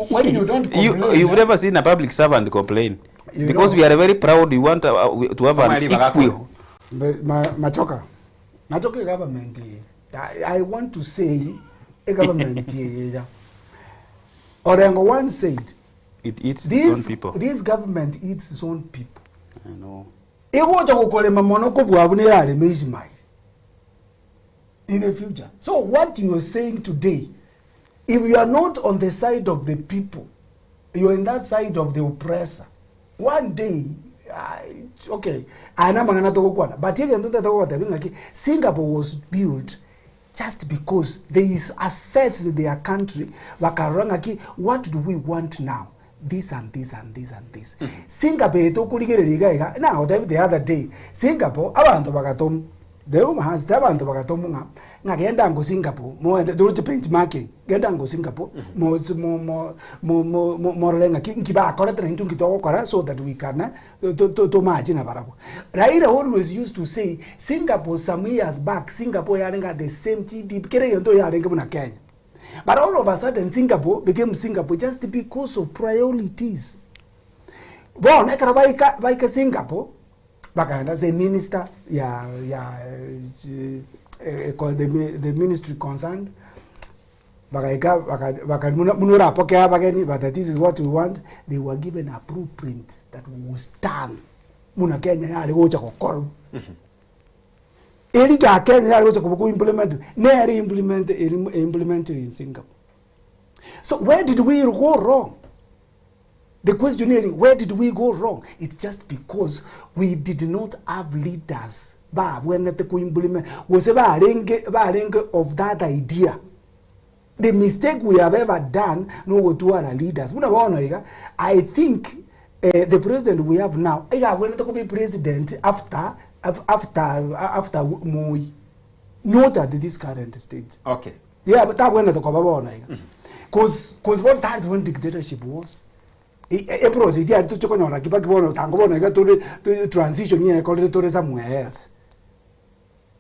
Speaker 6: when you don't
Speaker 20: you,
Speaker 6: complain.
Speaker 20: you've never seen a public servant complain.
Speaker 6: You
Speaker 20: because
Speaker 6: know.
Speaker 20: we are very proud, we want to have an equal.
Speaker 6: But Machoka, Machoka government, I want to say a government. Yeah. Orengo once said,
Speaker 20: It eats its
Speaker 6: this,
Speaker 20: own people.
Speaker 6: This government eats its own people.
Speaker 20: I know.
Speaker 6: Igocha kukolema mono kubwabu ne yalema Ishmael in the future. So what you are saying today, if you are not on the side of the people, you are in that side of the oppressor. One day, okay, ana mangana tokokwana, but yeke ndoto tokokwana ngaki Singapore was built just because they assessed their country, bakarora ngaki what do we want now? This and this and this and this. Singapore etokurigereria iga iga. Now the other day, Singapore abantu bagatomu. The room has the abantu bagatomu nga nga genda ngo Singapore mo do to benchmarking genda ngo Singapore mo mo mo mo mo mo mo renga ki nki ba kora tena ntu kitoko kora so that we can to match na barabo. Raila always used to say Singapore some years back Singapore yarenga the same GDP kere yendo yarenga muna Kenya. But all of a sudden Singapore became Singapore just because of priorities. Bon ekara baika Singapore bakaenda say minister ya ya the ministry concerned bakaika baka munura pokea bageni but this is what we want. They were given a blueprint that was done muna Kenya yali gocha kokoro eri ga Kenya yali gocha ko implement ne implement implemented in Singapore. So where did we go wrong? The question is, where did we go wrong? It's just because we did not have leaders. Ba when the implement was of that idea. The mistake we have ever done, no go to our leaders. I think the president we have now, I want to be president after Moi, not at this current stage.
Speaker 1: Okay.
Speaker 6: Yeah, tabwenerete koba bono iga. Cause, cause bono that's when dictatorship was. Eproject yaria toche konyora Kibaki bono tango bono iga tore transition yekorire tore somewhere else.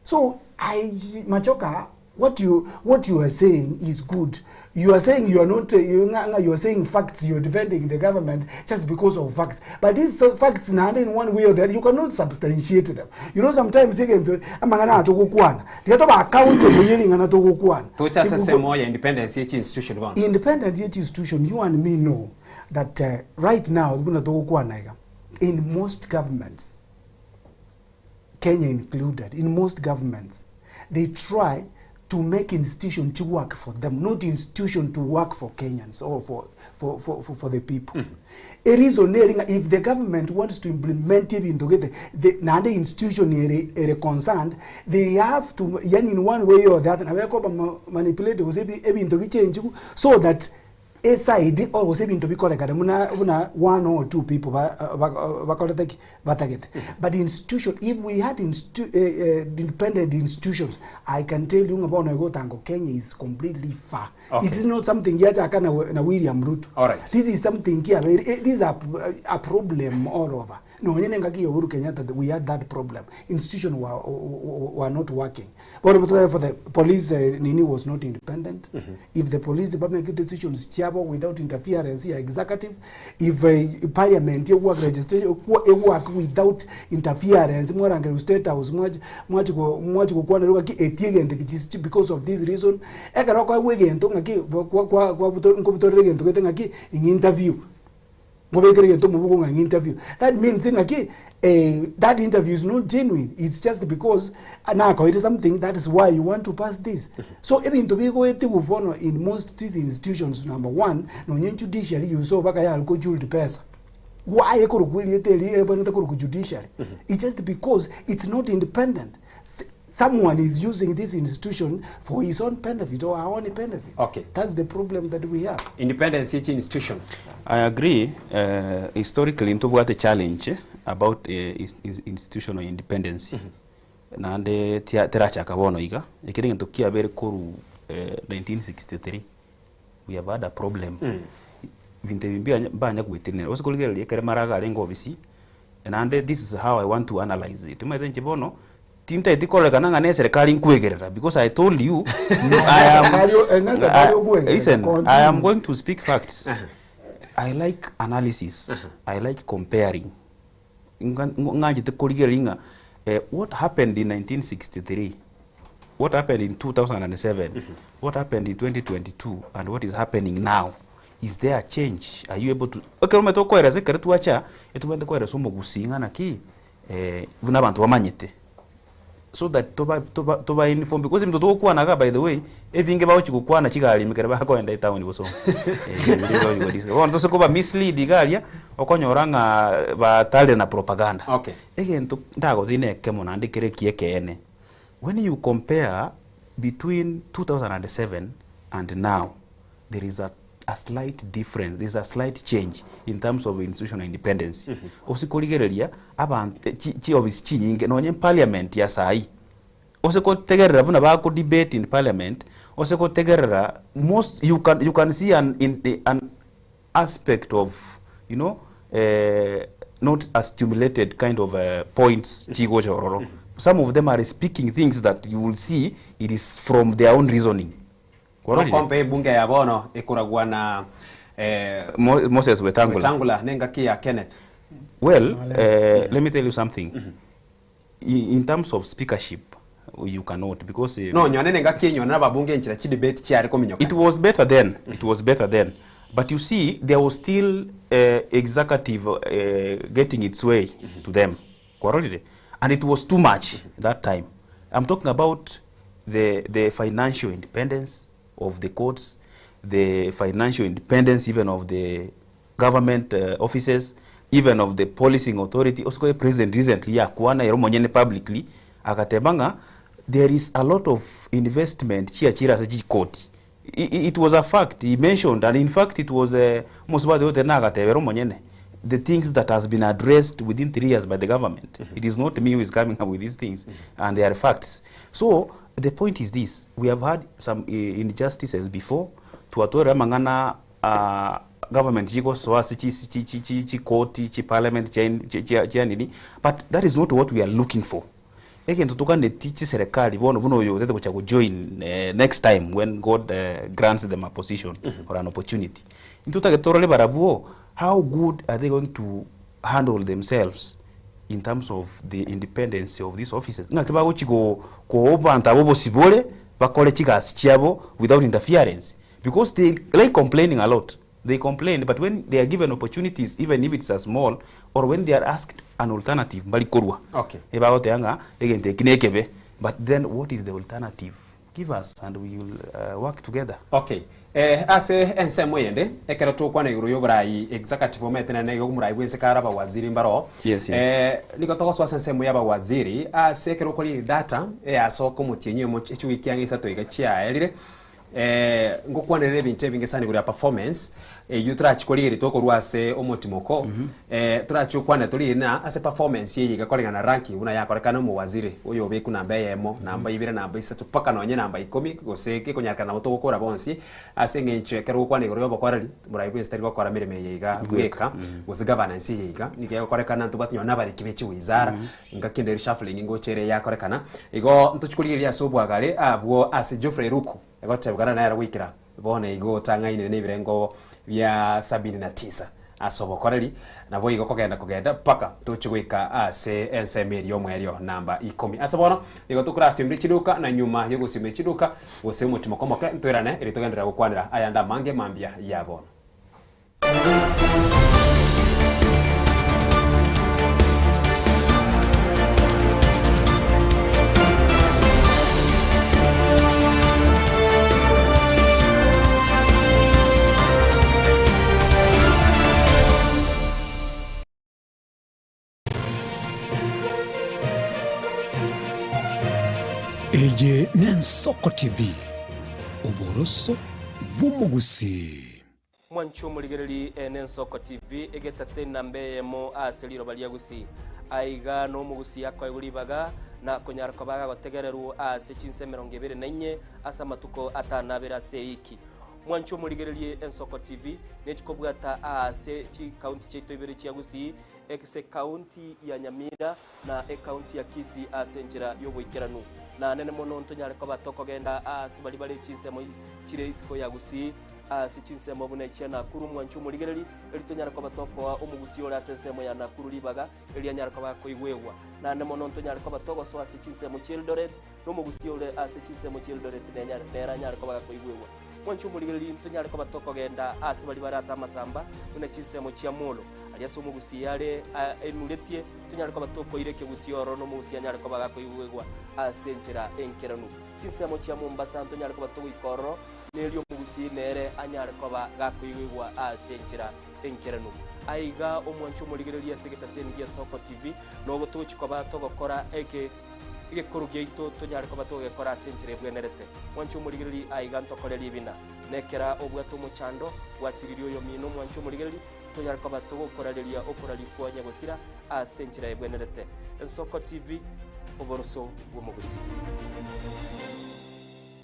Speaker 6: So I Machoka what you what you are saying is good. You are saying you are not you, nga, nga, you are saying facts, you are defending the government just because of facts. But these facts naende in one way or the other you cannot substantiate them. You know sometimes egento amang'ana aya togokwana tiga tobe accountable ye ring'ana togokwana.
Speaker 1: Toche ase ensemo ya independence ye chi-institution bono.
Speaker 6: Independent ye chi-institution you and me know that right now buna togokwana iga in most governments Kenya included, in most governments, they try to make institution to work for them, not institution to work for Kenyans or for, for, for, for, for the people. A reason eri ng'a if the government wants to implement ebinto gete, the, naende institution ere, ere concerned, they have to, yani in one way or the other, nabo ekoba ma- manipulate gose ebi- ebinto bichenjigu so that Eside or gose ebinto bikorekane buna buna one or two people ba ba bakorete ki? Batagete. But institution, if we had instu independent institutions, I can tell you ng'a bono igo otango Kenya is completely far.
Speaker 1: Okay.
Speaker 6: It is not something giachaka na na William Ruto.
Speaker 1: Alright.
Speaker 6: This is something kiabeire, this is a a problem all over. Nonye na engaki ya Uhuru Kenyatta we had that problem. Institution were, were not working. Bono therefore the police nini was not independent. If the police department make decisions chiabo without interference ya executive, if parliament ework registration ework without interference mwarangeri state house mwachi mwachi mwachi gokwana ng'aki etie egento eke because of this reason ekero okoegwa egento ng'aki kwa kwa kwa nkobutorera egento gete ng'aki ing'e interview. Mobekere egento omobuko ng'a interview. That means ng'aki eh, that interview is not genuine. It's just because nakoire something that is why you want to pass this. So ebinto bigoetigwa bono in most these institutions number one, nonye judiciary you saw baka yare kochuld pesa. Why ekorokwa erieta eri ebwenerete korokwa judiciary? It's just because it's not independent. Someone is using this institution for his own benefit or her own benefit.
Speaker 1: Okay.
Speaker 6: That's the problem that we have.
Speaker 1: Independence each institution.
Speaker 20: I agree. Historically, ntobwate challenge about institutional independence. Naende tia- terachaka bono iga. Ekere egento kiabere koru 1963. We have had a problem. Ebinto ebi mbia mbanya goetenenera. Gose korigereria ekere maraga arenge ofisi, naende this is how I want to analyze it. Omanyete inche bono, tintageti kororekana ng'a na eserekari nkwegerera because I told you I am,
Speaker 6: Serikali o- eh, ng'a serikali okwegerera,
Speaker 20: listen,
Speaker 6: continue.
Speaker 20: I am going to speak facts. I like analysis. I like comparing. Nga- ng'anchete korigereria ng'a eh, what happened in 1963 what happened in 2007 what happened in 2022 and what is happening now is there a change are you able to ekero omanyete okoeresa ekero twacha etobwenerete koeresa omogusii ng'a naki eh, buna abanto bamanyete so that toba toba toba inform because ebinto togokwana iga by the way ebinge bagochi gokwana chigari ime ekero bakoenda etown bosongo eh, ebinto bagochi godiscuss. Bono tose koba mislead iga aria okonyora ng'a batare na propaganda.
Speaker 1: Okay.
Speaker 20: Egento ndagotebie na ekemo naende kere ekiya ekeene when you compare between 2007 and now there is a a slight difference, there is a slight change in terms of institutional independence. Ose korigereria abanto chi chiofisi chinyinge nonye parliament ya sahi ose kotegerera buna bako debate in parliament ose kotegerera most you can, you can see an, in, an aspect of you know eh, not a stimulated kind of points chigocha ororo. Some of them are speaking things that you will see it is from their own reasoning. Kwarorire?
Speaker 1: Nokombe ebunge ya bono ekoragwa na eh,
Speaker 20: Mo- Moses Wetangula.
Speaker 1: Wetangula nengaki ya Kenneth.
Speaker 20: Well, let me tell you something. In terms of speakership, you cannot because
Speaker 1: No nyone nengaki enyone nababunge enchera chidebate chiare kominyoka.
Speaker 20: It was better then. It was better then. But you see, there was still executive getting its way to them. Kwarorire? And it was too much that time. I'm talking about the, the financial independence of the courts, the financial independence even of the government offices, even of the policing authority. Also, the president recently yakwana ero monyene publicly akateba ng'a there is a lot of investment chiachire ase chikoti. It was a fact he mentioned, and in fact it was omosubati oyo tari nagateba ere omonyene the things that has been addressed within 3 years by the government. It is not me who is coming up with these things, and they are facts. So The point is this, we have had some injustices before, twatwarire amang'ana government chigosoa ase chi chi chi chi chikoti, chiparliament chia chia chia nini, but that is not what we are looking for. Egento toganeti chiserekari bono buna oyo otete gocha gojoin next time when God grants them a position or an opportunity. Intwe totagete torore barabwo how good are they going to handle themselves in terms of the independence of these offices. Ng'aki bagochi go koa abanto aba obosibore bakore chigasi chiabo without interference because they like complaining a lot. They complain but when they are given opportunities even if it's a small or when they are asked an alternative mbari korwa.
Speaker 1: Okay.
Speaker 20: Ebagoteba ng'a egento eki nekebe but then what is the alternative? Give us and we will work together.
Speaker 1: Okay. Eh, ase ensemo eyende ekero tokwana igoro y'oborai executive omanyete naende nigo omorai bwense kare abawaziri mbaro
Speaker 20: Yes, yes.
Speaker 1: Eh, nigo togosoa ase ensemo y'abawaziri ase ekero okorire data eyasoka omotienyi omo chiwiki ang'e isato iga chiaerire Eh, ngokwanerera ebinto ebinge sana igoro ya performance, eyio torachi korigereria tokorwa ase omotimoko, eh, torachi gokwanera torigererie na ase performance eye iga koreng'ana na ranking buna yakorekana omowaziri oyo obekwe namba eyemo, namba ibere, namba isato mpaka nonye namba ikomi gose gekonyarekana nabo togokora bonsi, ase eng'encho ekero ogokwana igoro ya obokoreri, morai bwensi tari gokora emeremo eye iga bweka, gose governance eye iga, nigo egokorekana ntobwati nonye na abariki be chiwizara. Engaki ende reshuffling ngocha ere yakorekana. Igo ntochi korigereria ase obwagare abwo ase Geoffrey Ruku egotebekana nere goikera bono igo otang'ainire nebirengo bia sabini na tisa ase obokoreri naboigo kogenda kogenda mpaka toche goika ase ensemo eria omoerio namba ikomi. Ase bono nigo tokorasiomire chiduka na nyuma yogosiomia chiduka gose omotimoko omoke ntoirane erio togenderere gokwanera ayande amange mambia ya bono.
Speaker 14: Eye n'Ensoko TV, oboroso bw'omogusii.
Speaker 21: Mwanche omorigereri ene Ensoko TV egetase enamba eyemo ase riroba ria Gusii. Aiga nomogusii akoegwa ribaga na konyara koba agagotegererwa ase chinsa emerongo ebere na inye ase amatuko atano abere ase eiki. Mwanche omorigererie Ensoko TV nechikobwata aase chikaunti chiaito ibere chia Gusii, ase ekaunti ya Nyamira na ekaunti ya Kisii ase enchera y'oboikeranu. Na nene mono ntonyare koba tokogenda aase baria bare chinsemo chire isiko ya Gusii, ase chinsemo buna echia Nakuru. Mwanche omorigereri, erio tonyare koba tokoa omogusii ore ase ensemo ya Nakuru ribaga, erio anyare koba akoigwegwa. Naende mono ntonyare koba togosoa ase chinsemo chi'Eldoret, na omogusii ore ase chinsemo chi'Eldoret nere anyare koba gakoigwegwa. Mwanche omorigereria ntonyare koba tokogenda ase baria bare ase amasamba, buna chinsemo chia Molo, aria ase omogusii are enuretie, tonyare koba tokoira ekegusii ororo na omogusii anyare koba gakoigwegwa ase enchera enkeranu. Chinsemo chia Mombasa ntonyare koba togoika ororo, na erio omogusii nere anyare koba gakoigwegwa ase enchera enkeranu. Aiga omwanche omorigereria ase egetaseni gia Soko TV, nogo togochia koba togokora eke. Egekoro giaito tonyare koba togekora ase enchera ebwenerete. Mwanche omorigereria aiga ntokore ribina. Nekera obwate omochando, gwasiririe oyomino mwanche omorigereria, tonyare koba togokorareria okoraria kwa nyagosira ase enchera ebwenerete. Ensoko TV, oboroso bw'omogusii.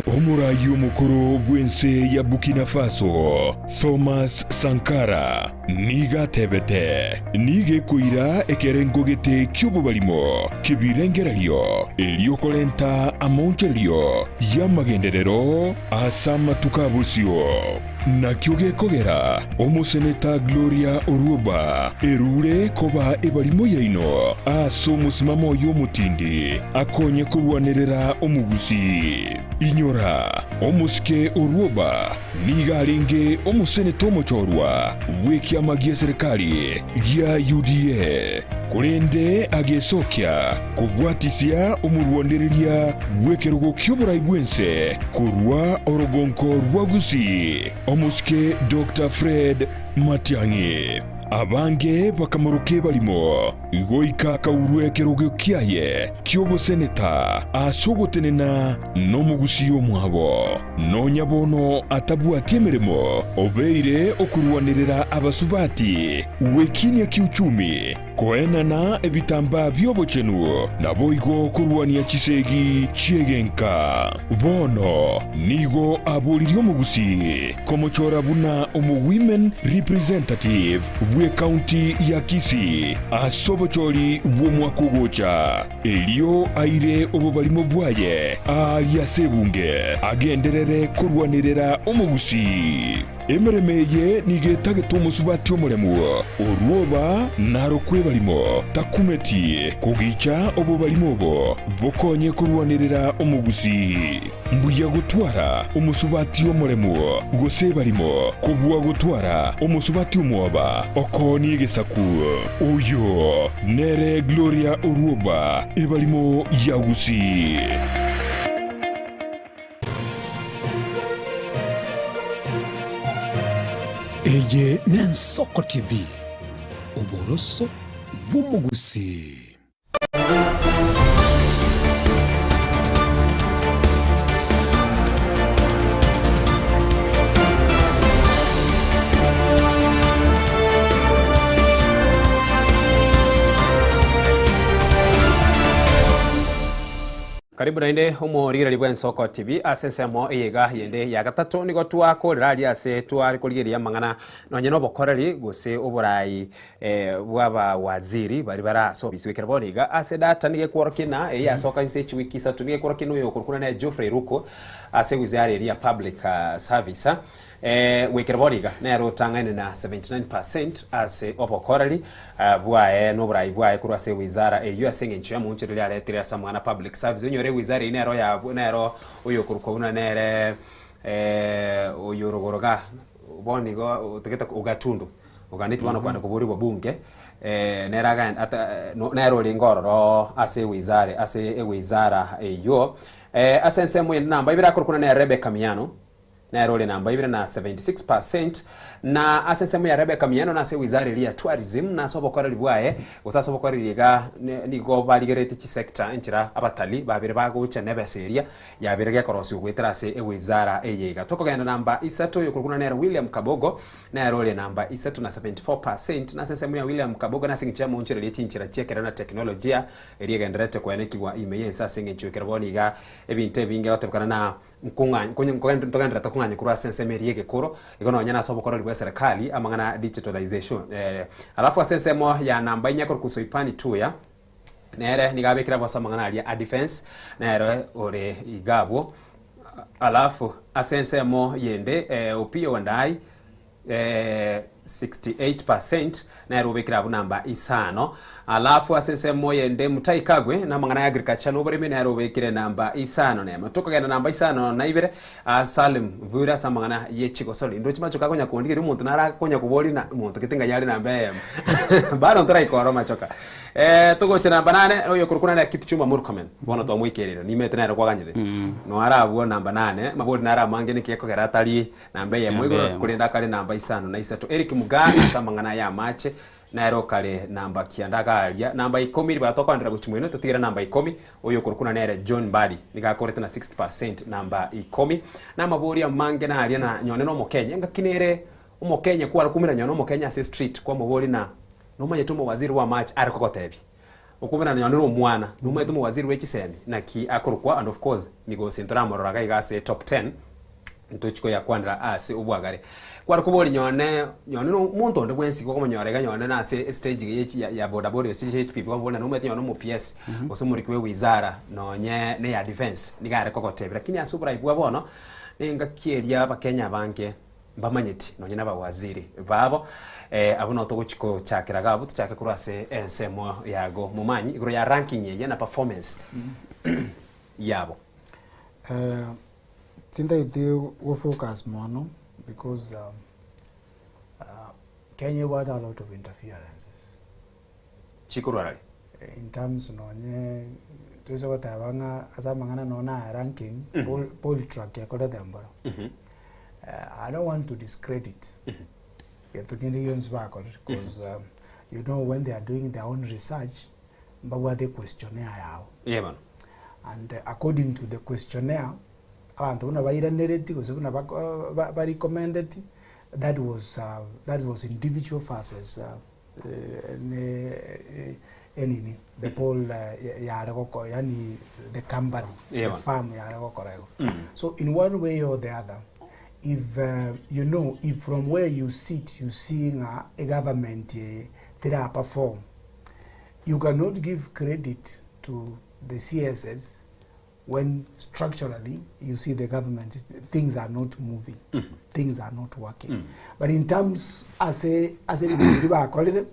Speaker 22: Omoraai omokoro bw'ense ya Burkina Faso, Thomas Sankara, nigo atebete, Nigo ekoira ekerengo gete ki'obobarimo ki'ebirengererio erio korenta amaonchorerio y'amagenderero ase amatuko a bosio. Nakio gekogera omoseneta Gloria Orwoba erure koba ebarimo yaino ase omosimamo oye omotindi akonye korwanerera omogusii. Inyora, omosike Orwoba nigo arenge omoseneta omochorwa bw'ekiama gi'eserekari gia UDA, korende agesokia kobwatisia omorwanereria bw'ekerogo ki'oborai bw'ense korwa orogonko rwa Gusii, omosike Doctor Fred Matiang'i. Abange bakamoroka ebarimo, goika akaurwa ekerogo kiaye ki'oboseneta ase ogotenena nomogusii omwabo. Nonya bono atabwati emeremo, obeire okorwanerera abasubati gwekinia kiuchumi, koenana ebitambaa bi'obochenu, naboigo korwania chisegi chi'egenka. Bono nigo aboririe omogusii komochora buna omo-women representative bw'ecounty ya Kisii ase obochori bw'omwaka ogocha, erio aire obobarimo bwaye aaria ase ebunge, agenderere korwanerera omogusii. Emeremo eye nigo etagete omosubati omoremu, orwoba narokwe ebarimo, takumeti kogicha obobarimo obo bokonye korwanerera omogusii. Mbuya gotwara omosubati omoremu gose ebarimo, kobua gotwara omosubati omwoba okoonia egesaku. Oyo nere Gloria Orwoba, ebarimo ya Gusii.
Speaker 14: Eye n'Ensoko TV, oboroso bw'omogusii.
Speaker 1: Karibu naende omorigereria bw'Ensoko TV ase ensemo eye iga yende ya gatato nigo twakorera aria ase tware korigereria amang'ana nonye na obokoreri gose oborai bw'abawaziri baria bare ase obisi goikera bono iga ase data nigo ekworokia na eye yasoka inse chiwiki isato nigo ekworokia na oyo okorokwa nere Geoffrey Ruku ase wizara eria ya Public Service. Goikera bono iga nere otang'aine na 79% ase obokoreri bwaye na oborai bwaye korwa ase ewizara eyio ase eng'encho y'amonto riria aretire ase amang'ana public service. Onyore ewizara eyio nero ya nero oyokorokwa buna nere oyo rogoro igaa bono igo otagete Ogatundu, oganetie bono kwenda koborigwa bunge nere agende ata nere orenge ororo ase ewizara ase ewizara eyio. Ase ensemo ende namba ibere akorokwa buna nere Rebecca Miano. Nere ore namba ibere na 76 percent, na ase ensemo ya Rebecca Miano na ase wizara eria ya tourism na ase obokoreri bwaye gose ase obokoreri iga nigo barigereretie chisector enchera abatalii babere bagocha na ebesa eria yabere gekorosiwa goetera ase ewizara eye iga. Tokogenda namba isato oyokorokwa nere William Kabogo nere ore namba isato na 74 percent, na ase ensemo ya William Kabogo nase eng'encho y'amaonchoreria chinchera chi'ekerero na teknolojia eria egendererete koenekigwa ime y'ense ase eng'encho ekero bono iga ebinto ebinge gotebekana na Ntogendererete kong'anya korwa ase ensemo eria y'egekoro, igo nonya nase obokoreri bwa eserekari, amang'ana a digitalization. Alafu ase ensemo ya namba inya korwa Soipani Tuya, nere nigo abekire abwo ase amang'ana aria a defense, nere ore iga abwo. Alafu ase ensemo yende Opiyo Wandayi 68 percent nere obekire abwo namba isano. Alafu ase ensemo yende Mutahi Kagwe namang'ana ya agriculture na oboremi nere obekire namba isano nemo. Tokogenda namba isano na ibere Salim Mvura ase amang'ana ye chigosori. Ndoche machoka akonya kondigeria omonto nare akonya koboria na monto gete ng'ai are namba eyemo. Bado ntoraika oro machoka. Togocha namba nane oyokorokwa nare Kipchumba Murkomen bono twamoikereire nimete nere kwaganyete. Noare abwo namba nane mabori nare amange naki ekogera atari Namba eyemo
Speaker 19: Namba
Speaker 1: igoro,
Speaker 19: eyemo.
Speaker 1: korende akare namba isano na isato. Eric Mugaa ase amang'ana aya amache, nere okare namba kianda agaria. Namba ikomi ribaga tokoenderera gochia moino, totigere namba ikomi, oyo okorokwa nere John Mbadi, nigo akorete na 60% namba ikomi. Na amabori amange naria na nyone na omokenya, engaki nere omokenya kware koumera nyone omokenya ase street kwamoboria na nomanyete omowaziri bwa amache are kogotebia. Okoumera nyone na omwana, nomanyete omowaziri bwe chisemi naki akorokwa and of course Migosi ntoramorora iga iga ase top ten. Ntochi koyakwanera ase obwagare. Kware koboria nyone, nyone no omonto onde bwensi gokomonyora iga nyone na ase estage iga ye ya ya bodaboda gose HPP kwamobori nomanyete nyone omo PS gose omoriki bwe wizara nonye na eya defence nigo are kogotebia. Lakini ase oborai bwa bono, na engaki eria abakenya abange mbamanyeti nonye na abawaziri babo, abwo nabo togochi kochakera iga abwo, tochake korwa ase ensemo yago Momanyi igoro ya ranking eye na performance yabo.
Speaker 18: Tintagete go focus mono because Kenya ebwate a lot of interferences.
Speaker 1: Chikorwa arari?
Speaker 18: In terms nonye toise goteba ng'a ase amang'ana nonye na ranking, poll track yakorete mboro. I don't want to discredit.
Speaker 6: Gento kende gionsi bakorire cause you know when they are doing their own research mbabwate equestionnaire yabo.
Speaker 1: Eeh bono.
Speaker 6: And according to the questionnaire, abanto buna bairanereti gose buna bako ba barecommendeti, that was that was individual versus ne enini the poll yare goko yaani the company,
Speaker 1: Eeh
Speaker 6: the
Speaker 1: bono.
Speaker 6: firm yare gokora igo. So in one way or the other, if you know if from where you sit you see ng'a egovernment eye tera perform, you cannot give credit to the CSs when structurally you see the government things are not moving, things are not working. But in terms ase ase ebinto biria bakorire,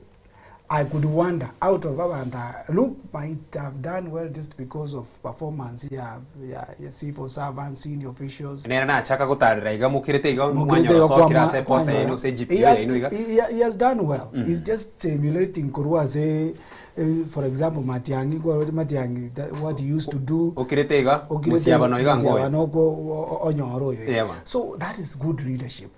Speaker 6: I could wonder out of abanto aa Luke might have done well just because of performance ya ya ya civil servants, senior officials.
Speaker 1: Nere nachaka gotarera iga mokirete iga
Speaker 6: Mokirete
Speaker 1: mwanyora
Speaker 6: iga
Speaker 1: sokire
Speaker 6: kwama-
Speaker 1: ase eposta
Speaker 6: kwanyora.
Speaker 1: yaino gose
Speaker 6: He
Speaker 1: eGPO
Speaker 6: has,
Speaker 1: yaino iga.
Speaker 6: he, he has done well. He's just emulating korwa ase eh, for example Matiang'i kwaroche Matiang'i that what he used to do
Speaker 1: Okirete iga
Speaker 6: Okirete
Speaker 1: mosiabano iga ngoyo.
Speaker 6: mosiabano oko onyore oyo iga.
Speaker 1: Yeah, man.
Speaker 6: So that is good leadership.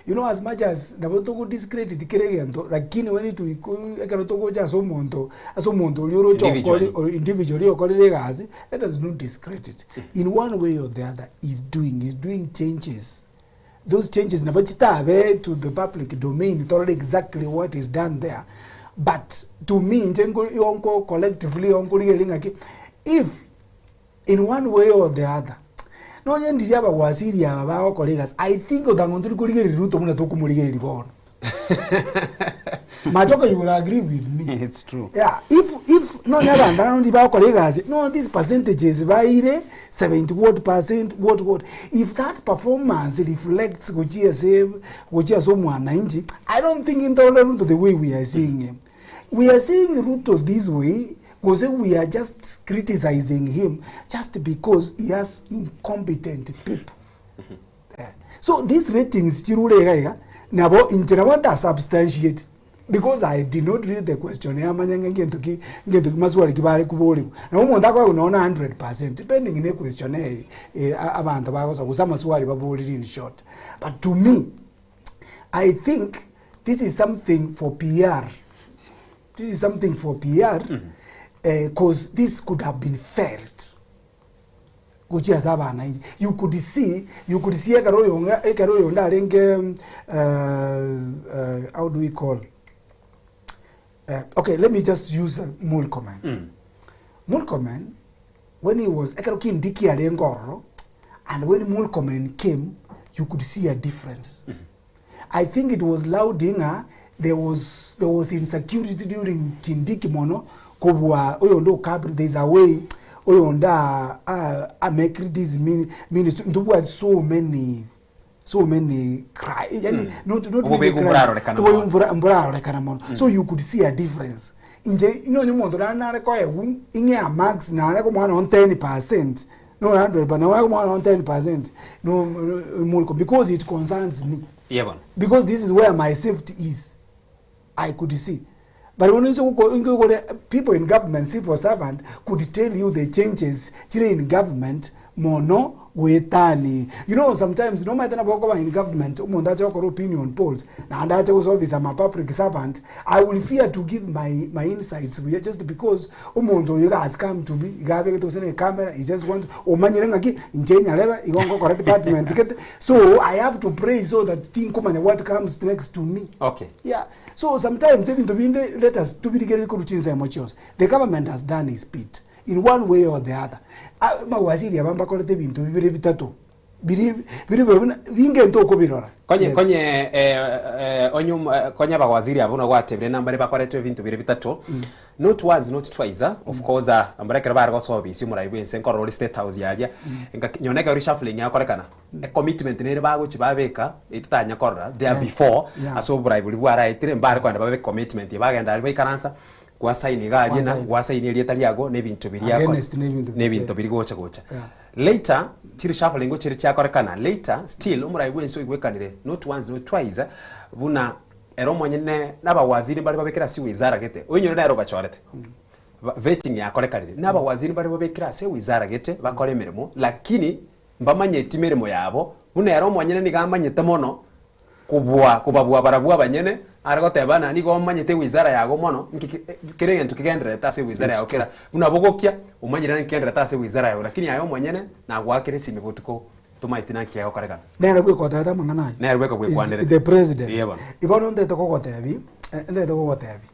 Speaker 6: You know as much as nabo togo discredit kera egento lakini when it ekero togocha ase omonto ase omonto oria oroche
Speaker 1: Individually.
Speaker 6: okori or individually okorire egasi let us not discredit. In one way or the other he's doing he's doing changes those changes nabo chitabe to the public domain torore exactly what is done there but to me inche nko igo nko collectively igo nkorigereria ng'aki if in one way or the other nonye ndiria abawaziri aba bagokora egasi i think otang'o ntori korigereria Ruto buna tokomorigereria bono Machoka you will agree with me
Speaker 19: It's true.
Speaker 6: Yeah, if if nonya abanto aba ndi bagokora egasi no these percentages baire 70 what percent what what if that performance reflects gochia ase gochia ase omwananchi I don't think ntorore Ruto the way we are seeing him we are seeing Ruto this way gose we are just criticizing him just because he has incompetent people So these ratings chirure iga iga, nabo inche nabo nta substantiate because I did not read the questionnaire manye ng'a ngento ki ngento ki maswali ki bare koborigwa. Nabo omonto akoegwa nonya na 100% depending ne questionnaire eye abanto bagosoa gose amaswali baborire in short. But to me, I think this is something for PR, this is something for PR cause this could have been felt. gochia ase abana you could see you could see ekero oyonga ekero oyonde arenge how do we call okay let me just use Murkomen mm. Murkomen when he was ekero Kindiki arenge ororo and when Murkomen came you could see a difference mm -hmm. I think it was loud ng'a there was there was insecurity during Kindiki mono kobua oyonde okabri there is a way oyonde a, a, a make this ministry ntobwati so many so many cry yani mm. not not
Speaker 1: Obobe
Speaker 6: really crimes.
Speaker 1: mburarorekana
Speaker 6: Obobe
Speaker 1: mono.
Speaker 6: mburarorekana mono so you could see a difference inche nonye omonto nare nare koegwa ing'e a marks nare komoa nonye 10% No 100 but now I'm on 10%. No, no, because it concerns me.
Speaker 1: Yeah, bon.
Speaker 6: Because this is where my safety is. I could see. But when you say people in government, civil servant, could tell you the changes chiri in government mono wetani. You know, sometimes no matter about in government, umuntu ache okora opinion polls, na and ache office I'm a public servant, I will fear to give my, my insights just because Omonto oyo iga has come to be, iga abegete gose ne ecamera, he just want, omanyire ng'aki, inche nyarebe, igo ngokora department gete, so I have to pray so that tinkomanya what comes next to me.
Speaker 1: Okay.
Speaker 6: Yeah. So sometimes ebinto binde let us tobirigereri korwa chinsemo chionsi. The government has done its bit in one way or the other. Amawaziri aba mbakorete ebinto bibere bitato. Biri biri buna bingento okobirora.
Speaker 1: Konye
Speaker 6: Yes.
Speaker 1: konye eh, eh, onye omo- eh, konye abawaziri abwo nagwatebire nambare bakorete ebinto bire bitato not once not twice ah, of course ah, ambare ekero bare gosoa obisi omorai bwense nkorora ore state house yaria engaki nyone ekero reshuffling yakorekana ecommitment nere bagochi babeka eywo totanya korora there
Speaker 6: Yeah.
Speaker 1: before
Speaker 6: Yeah.
Speaker 1: ase oborai boria bwaraetire mbare kogenda babe commitment bagenda aria baikaransa Gwasaini iga aria na
Speaker 6: Gwasaini.
Speaker 1: gwasaini erieta riago na ebinto biria
Speaker 6: Against na ebinto
Speaker 1: na ebinto biri gocha gocha.
Speaker 6: Yeah.
Speaker 1: Later chiri shuffling chiri chiakorekana later still omorai bwensi oigwekanire not once not twice buna ere omonyene na abawaziri mbare babekire ase ewizara gete oinyore nere obachorete. Ba- Vetting yakorekanire na abawaziri mbare babekire ase ewizara gete bakore emeremo lakini mbamanyeti meremo yabo buna ere omonyene nigo amanyete mono. kobua kobabua barabwo abanyene, are goteba ng'a nigo omanyete ewizara yago mono, nki ki kera egento kegendererete ase ewizara yago kera buna bogokia, omanyire naki kegendererete ase ewizara yago, lakini aye omonyene nagoakera esimi botuko tomaeti naki kegokorekana.
Speaker 6: Nere bweka otebete amang'ana ayio.
Speaker 1: Nere bweka
Speaker 6: Is
Speaker 1: bwekwanerete.
Speaker 6: the president.
Speaker 1: Eeh bono.
Speaker 6: Bono ntete kogotebi, ntete kogotebi,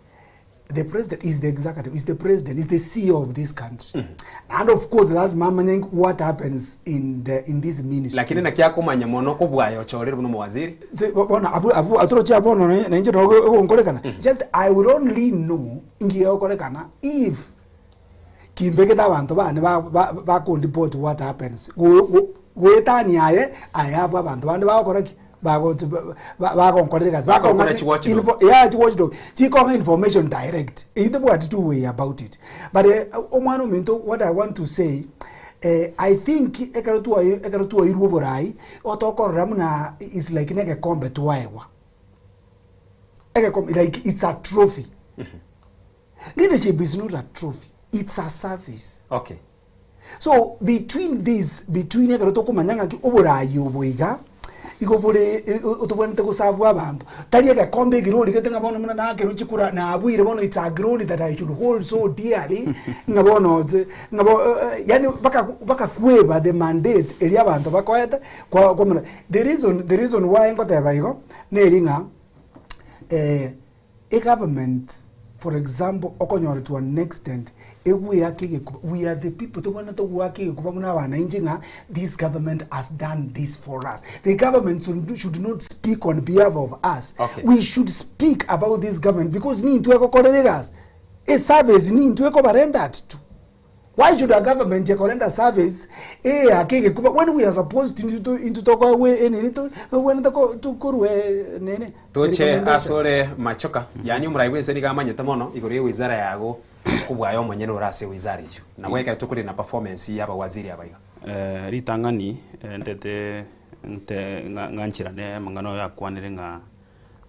Speaker 6: the president is the executive, is the president, is the CEO of this country. And of course lazima amanye what happens in the in these ministries.
Speaker 1: Lakini naki akomanya mono kobua aye ochorire buna omowaziri.
Speaker 6: Se- bo- bono abwo abwo atoroche abwo bono na inche nogo egonkorekana. Just I will only know inki gegokorekana if kimbegete abanto bane ba- ba- bakondipoti what happens. Go- go- Goetania aye, I have abanto bande bagokora ki? Bagochi bagonkorera egasi.
Speaker 1: Bagokora
Speaker 6: Bakong'a
Speaker 1: chi watchdog.
Speaker 6: info yeah chi watchdog. Chikong'a information direct. Eyio tobwati two way about it. But omwana ominto what I want to say, I think ekero twai ekero twairwe oborai, otokorora buna is like na egekombe twaegwa. Egekombe like it's a trophy. Leadership is not a trophy, it's a service.
Speaker 1: Okay.
Speaker 6: So between this, between ekero tokomanya ng'aki oborayi obo iga, igo bore otobwenerete goserve abanto, tari egekombe ekero origete ng'a bono buna nakerwa chikura nabuire bono it's a glory that I should hold so dearly, ng'a bono nse ng'a bo yaani mpaka mpaka kweba the mandate eria abanto bakoete kwa kwamanya the reason the reason why ngoteba igo, neri ng'a Egovernment for example okonyora to an extent egweake egekuba we are the people tobwenerete goaka egekuba buna abananchi ng'a this government has done this for us. The government should not speak on behalf of us.
Speaker 1: Okay.
Speaker 6: We should speak about this government because nintwe egokorera egasi. Eservice nintwe ekoba rendered to. Why should a government ekorenda service eyake egekuba when we are supposed to intwe intwe tokoegwa enini tobwenerete ko tokorwa nini
Speaker 1: Toche
Speaker 6: recommendations.
Speaker 1: asore machoka, yaani omorai bwense nigo amanyete mono igoro ye wizara yago kobua aye omonyene ore ase ewizara eyio. Nabo ekero tokorina performance ya abawaziri aba iga.
Speaker 19: Eh, ritang'ani eh, ntete nte ng'a- ng'ancherane amang'ana oyo akwanire ng'a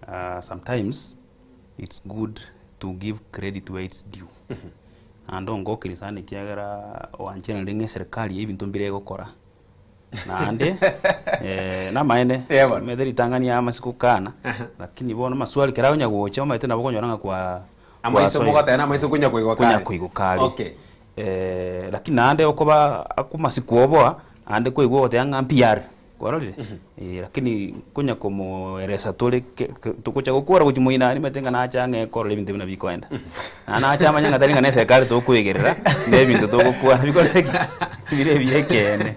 Speaker 19: ah, sometimes it's good to give credit where it's due. Naende ongokerie sana ekiagera oancheranire ng'a eserikari eye ebinto mbire egokora. Naende eh, namaene
Speaker 1: Eh, bono.
Speaker 19: omanyete ritang'ani aya amasiko kana, lakini bono amaswali kera onya gocha omanyete nabo okonyora ng'a kwa
Speaker 1: Amaiso
Speaker 19: kwasoire.
Speaker 1: mogoteba na amaiso konya koigwa
Speaker 19: Konya
Speaker 1: kare.
Speaker 19: koigwa kare.
Speaker 1: Okay.
Speaker 19: Eh, lakini naende okoba akomasiko oboa, naende kwaigwa ogoteba ng'a mbuya are. Kwarorire? Eh, lakini konya komoeresa tore ke- ke- togocha gokora gochia moino aria omanyete ng'a nache ang'e korora ebinto buna bikoenda. Naende nache amanye ng'a tari ng'a na eserikari tokoegerera, na ebinto togokwana bikorete ki? Bire ebiya ekeene.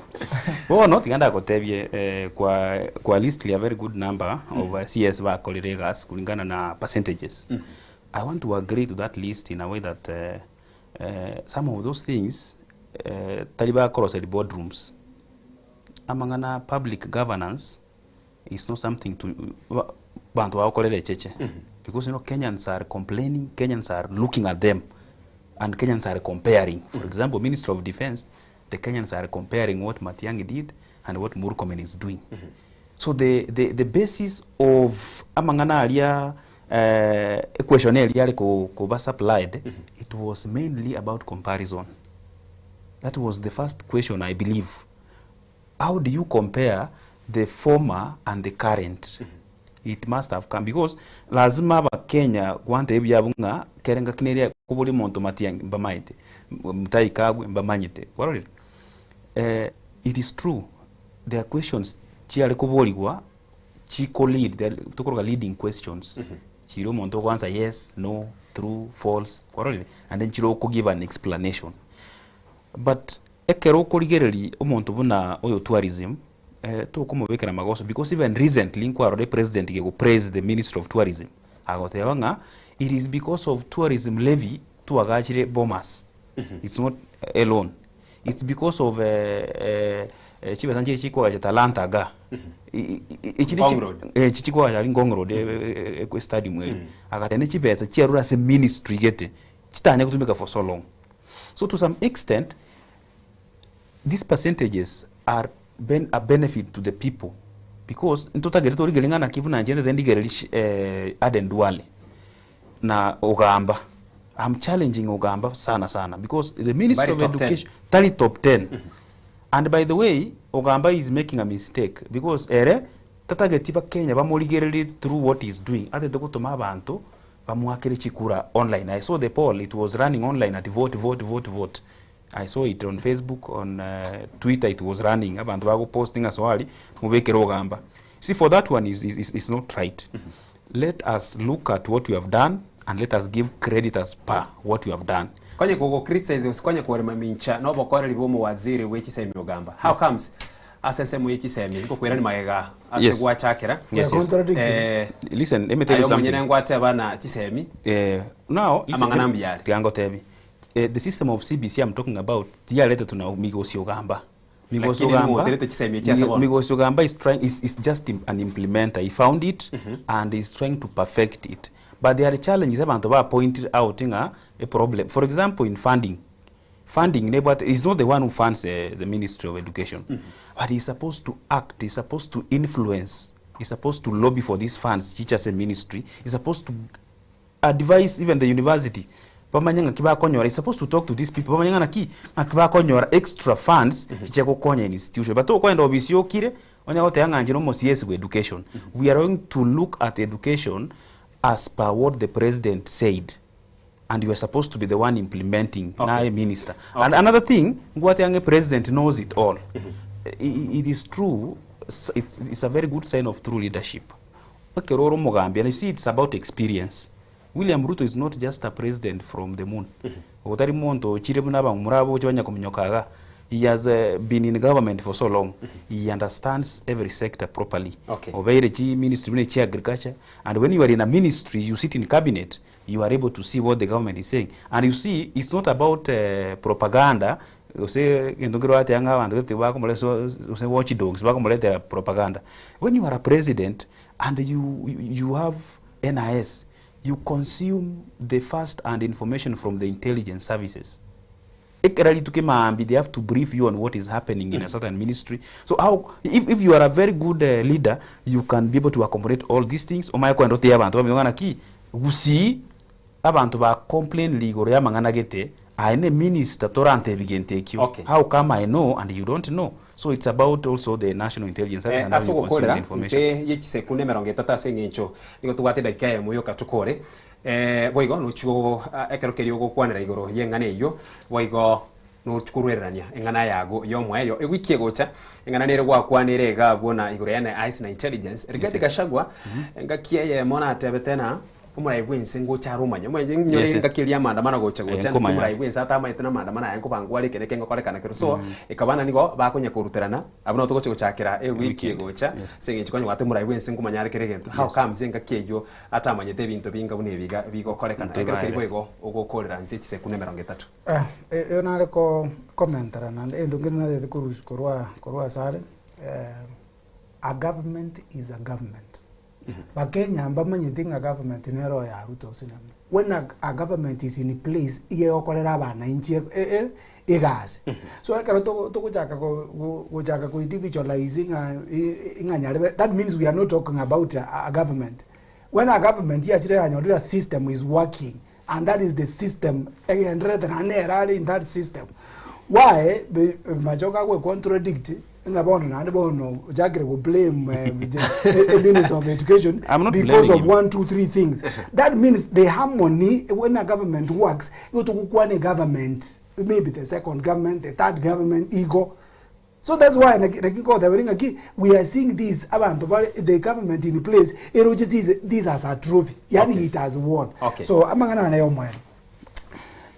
Speaker 19: Bono tiga ndagotebie kwa kwa listly a very good number of CS bakorire egasi kulingana na percentages. I want to agree to that list in a way that some of those things tari bakoroseri boardrooms. Amang'ana public governance is not something to banto bagokorera echeche because you know Kenyans are complaining, Kenyans are looking at them and Kenyans are comparing. For example, Minister of Defense, the Kenyans are comparing what Matiang'i did and what Murkomen is doing. So the, the, the basis of amang'ana aria eh, equation eria are koba supplied, it was mainly about comparison. That was the first question I believe. How do you compare the former and the current? It must have come because lazima abakenya gwantebia buya abwo ng'a kere ngaki nere kobori omonto Matiang'i mbamaete, Mutahi Kagwe mbamanyete, kwarorire? Eh, it is true there are questions chiare koborigwa chiko lead, they are tokoroka leading questions chiria omonto ogoansa yes, no, true, false, kwarorire? And then chire oko give an explanation. But ekero okorigereria omonto buna oyo tourism, eh, tokomobekera magoso because even recently nkwarora epresident gego praise the ministry of tourism, agoteba ng'a it is because of tourism levy twagachire Bomas, it's not alone, it's because of eh, eh, eh, chibesa nchire chikoagacha Talanta igaa, echi ne chi-
Speaker 1: Ngong Road.
Speaker 19: eh, echi chikoagacha aria Ngong Road, eh, eh, eh, stadium eri, agateba ne chibesa chiarure ase ministry gete, chitanya gotumeka for so long. So to some extent, these percentages are ben, a benefit to the people because ntotagete torigereria ng'a naki buna inche ntete ndigererie shi- eh, Aden Duale na Ogamba. I'm challenging Ogamba sana sana because the Ministry
Speaker 1: Bari
Speaker 19: of
Speaker 1: top 10.
Speaker 19: Education tari top 10. And by the way, Ogamba is making a mistake because ere
Speaker 20: Tatageti bakenya bamorigererie through what he's doing, atete gotoma abanto bamoakere chikura online. I saw the poll, it was running online ati vote, vote, vote, vote. I saw it on Facebook, on Twitter it was running, abanto bago post ng'a soa aria mobekere ogamba. See for that one is, is, is not right. Let us look at what we have done and let us give credit as per what we have done.
Speaker 1: Konye kogo criticize gose konye korema mincha na obokoreri bwa omowaziri bwe chisemi ogamba. How comes ase ensemo ye chisemi nkokwerani magega ase
Speaker 20: Yes.
Speaker 1: gwachakera
Speaker 20: Yes, yes.
Speaker 1: Eh,
Speaker 20: Listen, let me tell
Speaker 1: aye
Speaker 20: you something.
Speaker 1: omonyene ngwateba na chisemi
Speaker 20: Eh, now, listen,
Speaker 1: Amang'ana mbuya are.
Speaker 20: tiga ngotebi. Eh, the system of CBC I'm talking about tiyaretetwe na Migosi Ogamba. Migosi
Speaker 1: Lakini
Speaker 20: Ogamba,
Speaker 1: nimoterete chisemi echi ase bono.
Speaker 20: Migosi Ogamba is trying is, is just im- an implementer. He found it and is trying to perfect it. But there are challenges abantu ba pointed out ng'a a problem. For example, in funding. Funding nebwate is not the one who funds uh, the Ministry of Education. But he's supposed to act, he's supposed to influence, he's supposed to lobby for these funds, teachers and ministry. He's supposed to advise even the university bamanye ng'aki bakonyora he's supposed to talk to these people bamanye ng'a naki ng'aki bakonyora extra funds chiche gokonya institution but okoenda obisi okire onya goteba ng'a inche nomo CS bwa education we are going to look at education as per what the president said and you are supposed to be the one implementing okay. naye minister okay. and another thing ngwate ange president knows it all mm -hmm. it is true it's, it's a very good sign of true leadership ekero ore omogambi and you see it's about experience William Ruto is not just a president from the moon mm -hmm. otari monto ochire buna abamura aboche banya kominyoka iga he has uh, been in government for so long mm -hmm. he understands every sector properly
Speaker 1: okay.
Speaker 20: obeire chi ministry buna chi agriculture and when you are in a ministry you sit in cabinet you are able to see what the government is saying and you see it's not about uh, propaganda gose gento nkere orateba ng'a abanto gete bakomoreta gose watch dogs bakomoretera propaganda when you are a president and you, you have NIS you consume the first hand information from the intelligence services ekera rituko emaambia they have to brief you on what is happening in a certain ministry so how if, if you are a very good uh, leader you can be able to accommodate all these things omanye kogenda otebie abanto bamino ng'a naki gusii abanto ba complain rigoro ya amang'ana gete aye ne minister torantebi gento ekio
Speaker 1: Okay.
Speaker 20: how come I know and you don't know so it's about also the national intelligence service
Speaker 1: Eh,
Speaker 20: and how
Speaker 1: ase
Speaker 20: you consume the
Speaker 1: ogokorera
Speaker 20: information
Speaker 1: nse y'echisekunde emerongo etato ase eng'encho nigo tobwate edakika eyemo yoka tokore eh, boigo nochia go- ah, ekero keria ogokwanera igoro y'eng'ana eyio boigo nochia korwererania eng'ana yago y'omoerio ewiki egocha eng'ana nere gwakwanire iga abwo na igoro ya NIS na intelligence Rigathi
Speaker 20: Yes, yes.
Speaker 1: Gachagua engaki eyemo natebete na omorai bwense ngocha are omanye omanye nyore
Speaker 20: Yes, yes.
Speaker 1: engaki eria amaandamano gocha
Speaker 20: Eh,
Speaker 1: gocha naki
Speaker 20: nkomanya.
Speaker 1: omorai bwense atamaete na amaandamano aya nkobangwa are ekere kengokorekana kero so ekabana nigo bakonya koruterana abwo nabo togocha gochakera ewiki
Speaker 20: Weekend.
Speaker 1: egocha
Speaker 20: Yes.
Speaker 1: ase eng'encho konya gwate omorai bwense nkomanya are kera egento how
Speaker 20: Yes.
Speaker 1: comes engaki eywo atamanyete ebinto binga buna ebi iga bigokorekana
Speaker 20: Ntoiba
Speaker 1: ekero keria
Speaker 20: aye.
Speaker 1: boigo ogokorera nse chisekunda emerongo etato.
Speaker 6: Eh, eyo nare ko komentera naende egento nkere natagete korusia korwa korwa asare eh, a government is a government. Bakenya mbamanyeti ng'a government nero ya Ruto gose nang'o. When a, a government is in place iga egokorera abananchi e- e- egasi. So ekero togo togochaka go go gochaka ko individualize ng'a i- ng'a nyarebe that means we are not talking about a, a government. When a government yachire yanyorire a system is working and that is the system egendererete naende nere are in that system. Why be machoka agoe contradict ng'a bono naende bono ochakire go blame eh, eh, minister of education
Speaker 20: I'm not
Speaker 6: because
Speaker 20: blaming
Speaker 6: of
Speaker 20: him.
Speaker 6: one two three things. That means the harmony when a government works, igo togokwana government maybe the second government, the third government, igo. So that's why naki naki nkotebera ng'aki we are seeing this abanto bare the government in place eroche this, this as a trophy yani
Speaker 1: Okay.
Speaker 6: it has won.
Speaker 1: Okay.
Speaker 6: So amang'ana aya yomoero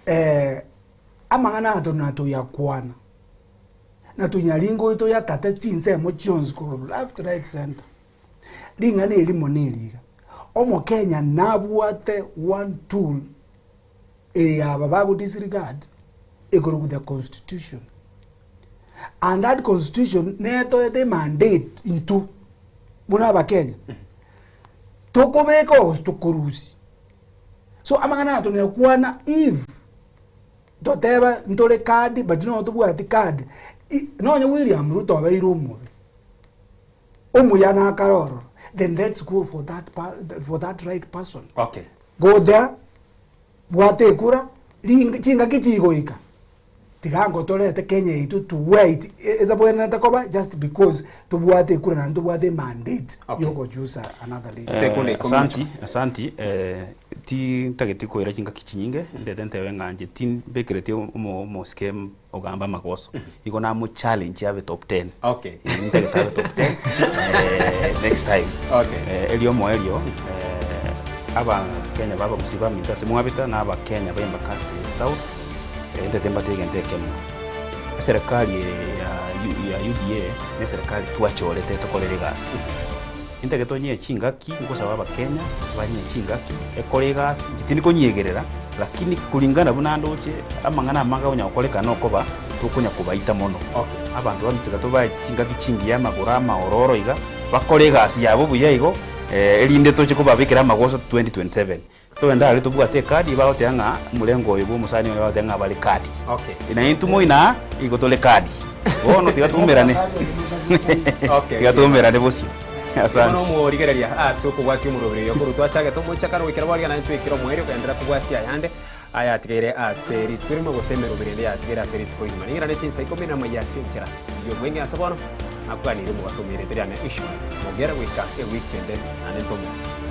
Speaker 6: eh, amang'ana ato natoyakwana natonyaringa oito yatate chinsemo chionsi korwa left right center ring'ana erimo na eriga omokenya nabwate one tool eyaba bago disregard ekorokwa the constitution and that constitution netoete emandate intwe buna abakenya tokobeka gose tokorusia so amang'ana aya tonyakwana if toteba ntore card but no tobwati card I- nonye William Ruto abeire omobe omuya nakare ororo then let's go for that, pa- for that right person
Speaker 1: Okay.
Speaker 6: go there bwate ekura ring- chingaki chigoika. Tiga ngotorete Kenya yaito to where it esabwenerete koba just because tobwate ekura naende tobwate emandate
Speaker 1: Okay.
Speaker 6: yogochusa another leader.
Speaker 20: Eh, asanti asanti eh, ti ntageti koira chingaki chinyinge ndete ntebe ng'a inche timbekereti omo- omosike m- ogamba amagoso igo namo challenge abe top 10
Speaker 1: Okay.
Speaker 20: Eh, ntagete abe top 10 eh, next time
Speaker 1: Okay.
Speaker 20: eh, erio omoerio eh, abakenya babagusi baminto ase mwabeta na abakenya ba Embakasi South Ntete mbate egento ekemo, eserekari eye ya ya UDA ne eserekari twachorete tokorere egasi. Intagete onyee chingaki, ngosaba abakenya banyee chingaki ekore egasi, inche tindi konyegerera lakini kulingana buna ndoche amang'ana amange agonya gokorekana nokoba tokonya kobaita mono. Abanto baminto tiga tobae chingaki chingiya amagoro amaororo iga, bakore egasi yabo buya igo, erinde toche kobabekera amagoso 2027. Togende aria tobwate ekadi, bagoteba ng'a omorengo oyo bw'omosani oyo bagoteba ng'a bare kadi.
Speaker 1: Okay.
Speaker 20: Na intwe moino aa, igo tore kadi. Bono tiga toumerane.
Speaker 1: Okay.
Speaker 20: Tiga toumerane bosio.
Speaker 1: Bono
Speaker 20: Asante.
Speaker 1: omorigereria ase okobwatia omoroberi oyo korwa twachagete omochakano goikera boria naintwe twekire omoerio kogenderera kobwatia ayande ayatigaire ase rituko erimo gose emeroberi ende yatigaire ase rituko rigima. Ning'irane chinsa ikomi na amaiya ase enchera y'obweng'e ase bono nakwanire omobaso omoirete riane Ishmael Mogere goika ewiki ende naende ntomere.